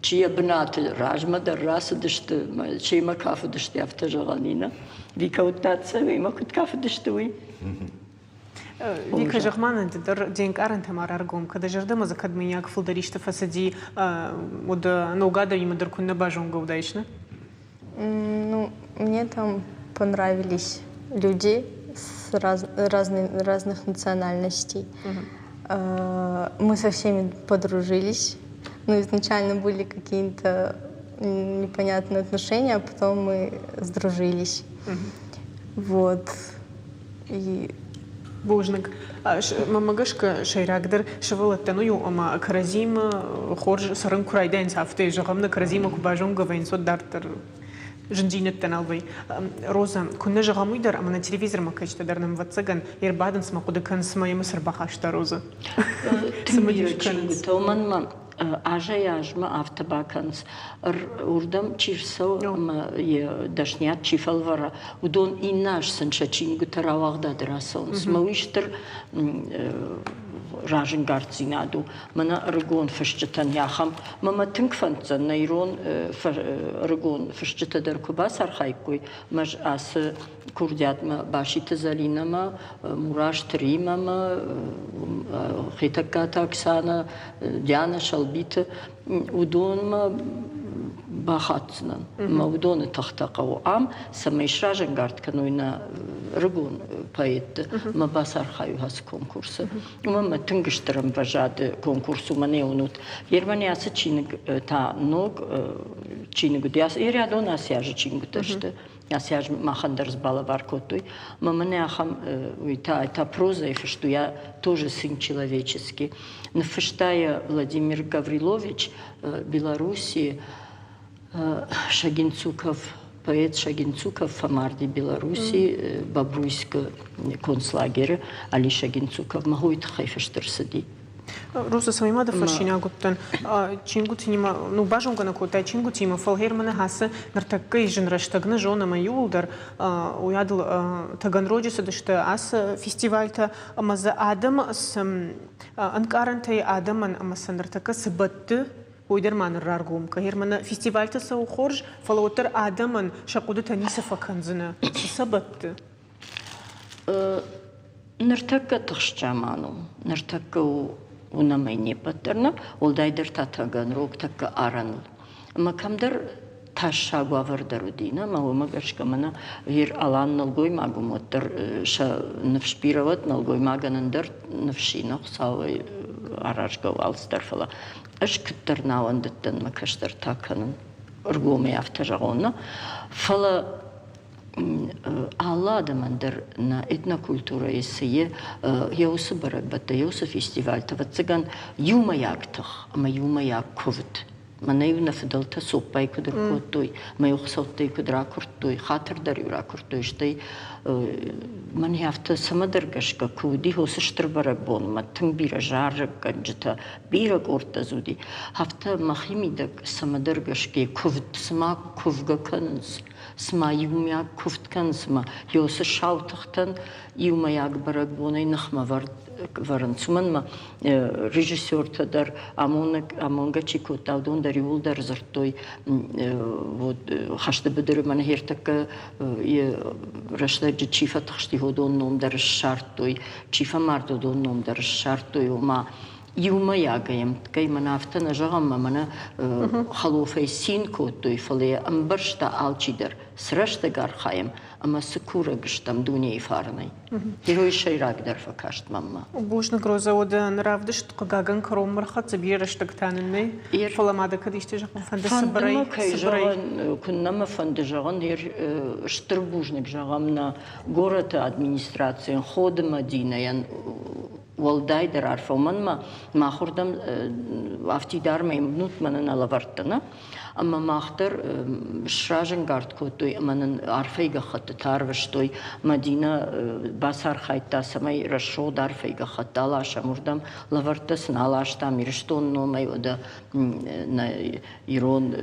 чи йӕ бынаты размӕ дӕр рацыдысты, чемӕ кафыдысты, афтӕ зӕгъӕн и нӕ. Вика уыдта, цӕуимӕ куыд кафыдысты, уый. Вика, зӕгъ-ма нын ды дӕр де нкъарӕнтӕ ма раргом кӕ, дӕ зӕрдӕмӕ дзы кӕд мыййаг фылдӕр исты фӕцыди, уӕд ног адӕмимӕ дӕр куыннӕ базонгӕ уыдаис, нӕ? Ну, мне там понравились люди с раз, разных, разных национальностей. Мы со всеми подружились. Ну, изначально были какие-то непонятные отношения, а потом мы сдружились. Вот. И Бузныг. Мӕнмӕ гӕсгӕ, сӕйрагдӕр сывӕллӕттӕн уый у, ӕмӕ кӕрӕдзимӕ хорз цӕрын куы райдайынц, афтӕ зӕгъӕм, нӕ кӕрӕдзимӕ куы базонгӕ вӕййынц, уӕд дарддӕр зындзинӕдтӕ нал вӕййы. Роза, куыннӕ зӕгъӕм уый дӕр, ӕмӕ нӕ телевизормӕ кӕсджытӕ дӕр нӕм, ӕвӕццӕгӕн, ӕрбадынц ӕмӕ хъуыды кӕнынц, цыма йӕм цы ӕрбахаста Роза. Тынг бирӕ чингуытӕ, уымӕн ӕмӕ азӕй-азмӕ афтӕ бакӕнынц. Уырдӕм чи рцӕуы ӕмӕ йӕ дӕсниад чи фӕлвӕра, уыдон иннӕ аз сын сӕ чингуытӕ рауагъдады рацӕуынц. Мӕ уый стыр разӕнгарддзинад у. Мӕнӕ ӕрыгон фысджытӕн ахӕм. Мӕ мӕ тынг фӕнддзӕн, нӕ ирон ӕрыгон фысджытӕ дӕр куы бацархайиккой мӕ ацы курдиатмӕ Баситы Зӕлинӕмӕ, Мурасты Римӕмӕ, Хетӕгкаты Оксанӕ, Дианӕ Сӕлбиты, уыдонмӕ бахатдзынӕн. Мӕ уыдоны тыхтӕ хъӕуы ам, цӕмӕй сразӕнгард кӕной нӕ рыгон поэтты мӕ бацархайой ацы конкурсы. Уымӕн мӕ тынг стыр ӕмвӕзады конкурс у, мӕнӕ уынут. Германийы ацы чиныг та ног чиныг уыди, рядон ацы азы чингуытӕ сты. Ацы аз махӕн дӕр балӕвар кодтой. Мӕ мӕнӕ ахӕм уый та, та прозӕйы фыст у, я тоже сын человеческий. Ныффыста йӕ Владимир Гаврилович Белоруссийы Шагинцуков, поэт Шагинцуков фӕмарди Белоруссийы Бобруйскы концлагеры. Али Шагинцуков мӕ хойы тыххӕй фыст ӕрцыди. Роза, цӕмӕй ма дӕ фӕрсинаг уыдтӕн, чингуытимӕ, ну, базонгӕ нӕ кодтай чингуытимӕ, фӕлӕ гъер мӕнӕ ацы ныртӕккӕйы зын рӕстӕг нӕ зонӕм ӕмӕ иууылдӕр уыйадыл Таганроджы цыдысты ацы фестивальтӕ ӕмӕ дзы адӕм цы ӕнкъарӕнтӕй адӕмӕн ӕмӕ сӕ ныртӕккӕ цы бӕтты, уый дӕр ма ныр раргом кӕн. Гъер мӕнӕ фестивальтӕ цӕуы хорз, фӕлӕ уӕддӕр адӕмӕн сӕ хъуыдытӕ ницы фӕкӕндзынӕ, цы сӕ бӕтты? Ныртӕккӕ тыхст заман у. Ныртӕккӕ у уынӕм ӕй не ппӕт дӕр нӕ, уӕлдайдӕр та Таганрог тӕккӕ арӕныл. Ӕмӕ кӕмдӕр тӕссаг уавӕр дӕр уыди, нӕ ӕмӕ уымӕ гӕсгӕ мӕнӕ Ир Алан нӕлгоймаг уым уӕддӕр сӕ ныфс бирӕ уӕд, нӕлгоймагӕн ӕндӕр ныфс и, нӕ Хуыцауӕй аразгӕ у алцыдӕр, фӕлӕ ӕз куыддӕр нӕ уӕндыдтӕн мӕ кӕстӕртӕ кӕнын, ӕргомӕй афтӕ зӕгъон, нӕ, фӕлӕ алы адӕмӕн дӕр нӕ этнокультурӕйы цы и, йӕ уыцы бӕрӕгбӕттӕ, йӕ уыцы фестивальтӕ, ӕвӕццӕгӕн, иумӕйаг тых ӕмӕ иумӕйаг куывд. Мӕнӕ-иу нӕ фыдӕлтӕ цоппай куыд ӕркодтой, мӕ-иу хуыцӕуттӕй куыд ракуырдтой, хатыр дӕр-иу ракуырдтой, стӕй мӕн афтӕ цӕмӕдӕр гӕсгӕ куы уыди уыцы стыр бӕрӕгбонмӕ тынг бирӕ зарӕггӕнджытӕ, бирӕ къордтӕ дзы уыди, афтӕ мӕхимидӕг цӕмӕдӕр гӕсгӕ куывд, цыма кувгӕ кӕнынц, цыма иумиаг куывд кӕнынц ӕмӕ уыцы сау тыхтӕн иумӕйаг бӕрӕгбонӕй ныхмӕвӕрд вӕрынц. Уымӕн ӕмӕ режиссертӕ дӕр амонӕг, амонгӕ чи кодта, уыдон дӕр иууылдӕр дзырдтой, вот хӕсты быдыры мӕнӕ ӕртӕккӕ рӕстӕджы чи фӕтыхсти, уыдон ном дӕр ссардтой, чи фӕмард, уыдон ном дӕр ссардтой, ома иумӕйагӕй ӕмткӕй мӕнӕ афтӕ нӕ зӕгъӕм, ӕмӕ мӕнӕ хӕлофӕй цин кодтой, фӕлӕ йӕ ӕмбӕрста алчидӕр, цы рӕстӕг архайӕм ӕмӕ цы курӕг стӕм дунейы фарнӕй. Герой сӕйрагдӕр фӕкаст мӕнмӕ. Бузныг, Роза, уӕдӕ равдыст хъыгагӕн кӕронмӕ рхӕццӕ бирӕ рӕстӕг та нын нӕй, фӕлӕ ма дӕ кӕд исты зӕгъын фӕнды цыбырӕй? Фӕнды мӕ, кӕй зӕгъын, куыннӕ мӕ фӕнды зӕгъын, стыр бузныг зӕгъӕм нӕ горӕты администрацийӕн, Ходы Мадинӕйӕн, уӕлдайдӕр арфӕ, уымӕн ӕмӕ махуырдӕм афтидармӕ минутмӕ нын ӕлӕвӕрдта, нӕ? Ӕмӕ мах дӕр сразӕнгард кодтой ӕмӕ нын арфӕйы гӕххӕттытӕ арвыстой. Мадинӕ бацархайдта, цӕмӕй рӕсугъд арфӕйы гӕххӕтт аласӕм уырдӕм. Лӕвӕрттӕ сын аластам Ирыстоны номӕй, уӕдӕ нӕ ирон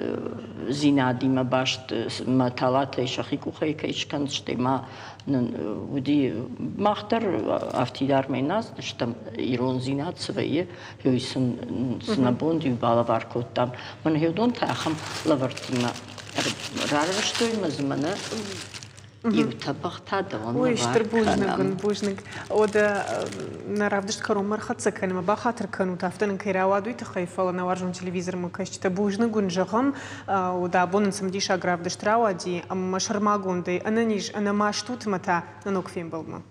дзинадимӕ баст мӕ талатӕй сӕхи къухӕй кӕй скӕндзысты, ма нын уыди, мах дӕр афтидармӕй нӕ ацыдыстӕм, ирондзинад цы вӕййы, уый сын цы нӕ бон иу балӕвар кодтам. Мӕнӕ уыдон та ахӕм лӕвӕрттимӕ рарвыстой мӕ дзы мӕнӕ иу тӕбӕгъ та дӕуӕн Ой, стыр бузныг уын, бузныг. Уӕдӕ нӕ равдыст кӕронмӕ ӕрхӕццӕ кӕнӕм, бахатыр кӕнут, афтӕ нын кӕй рауад, уый тыххӕй, фӕлӕ нӕ уарзон телевизормӕ кӕсджытӕ бузныг уын зӕгъӕм. Уӕдӕ абон нын цымыдисаг равдыст рауади, ӕмӕ сӕрмагондӕй ӕнӕниз, ӕнӕмаст ут ӕмӕ та нӕ ног фембӕлдмӕ.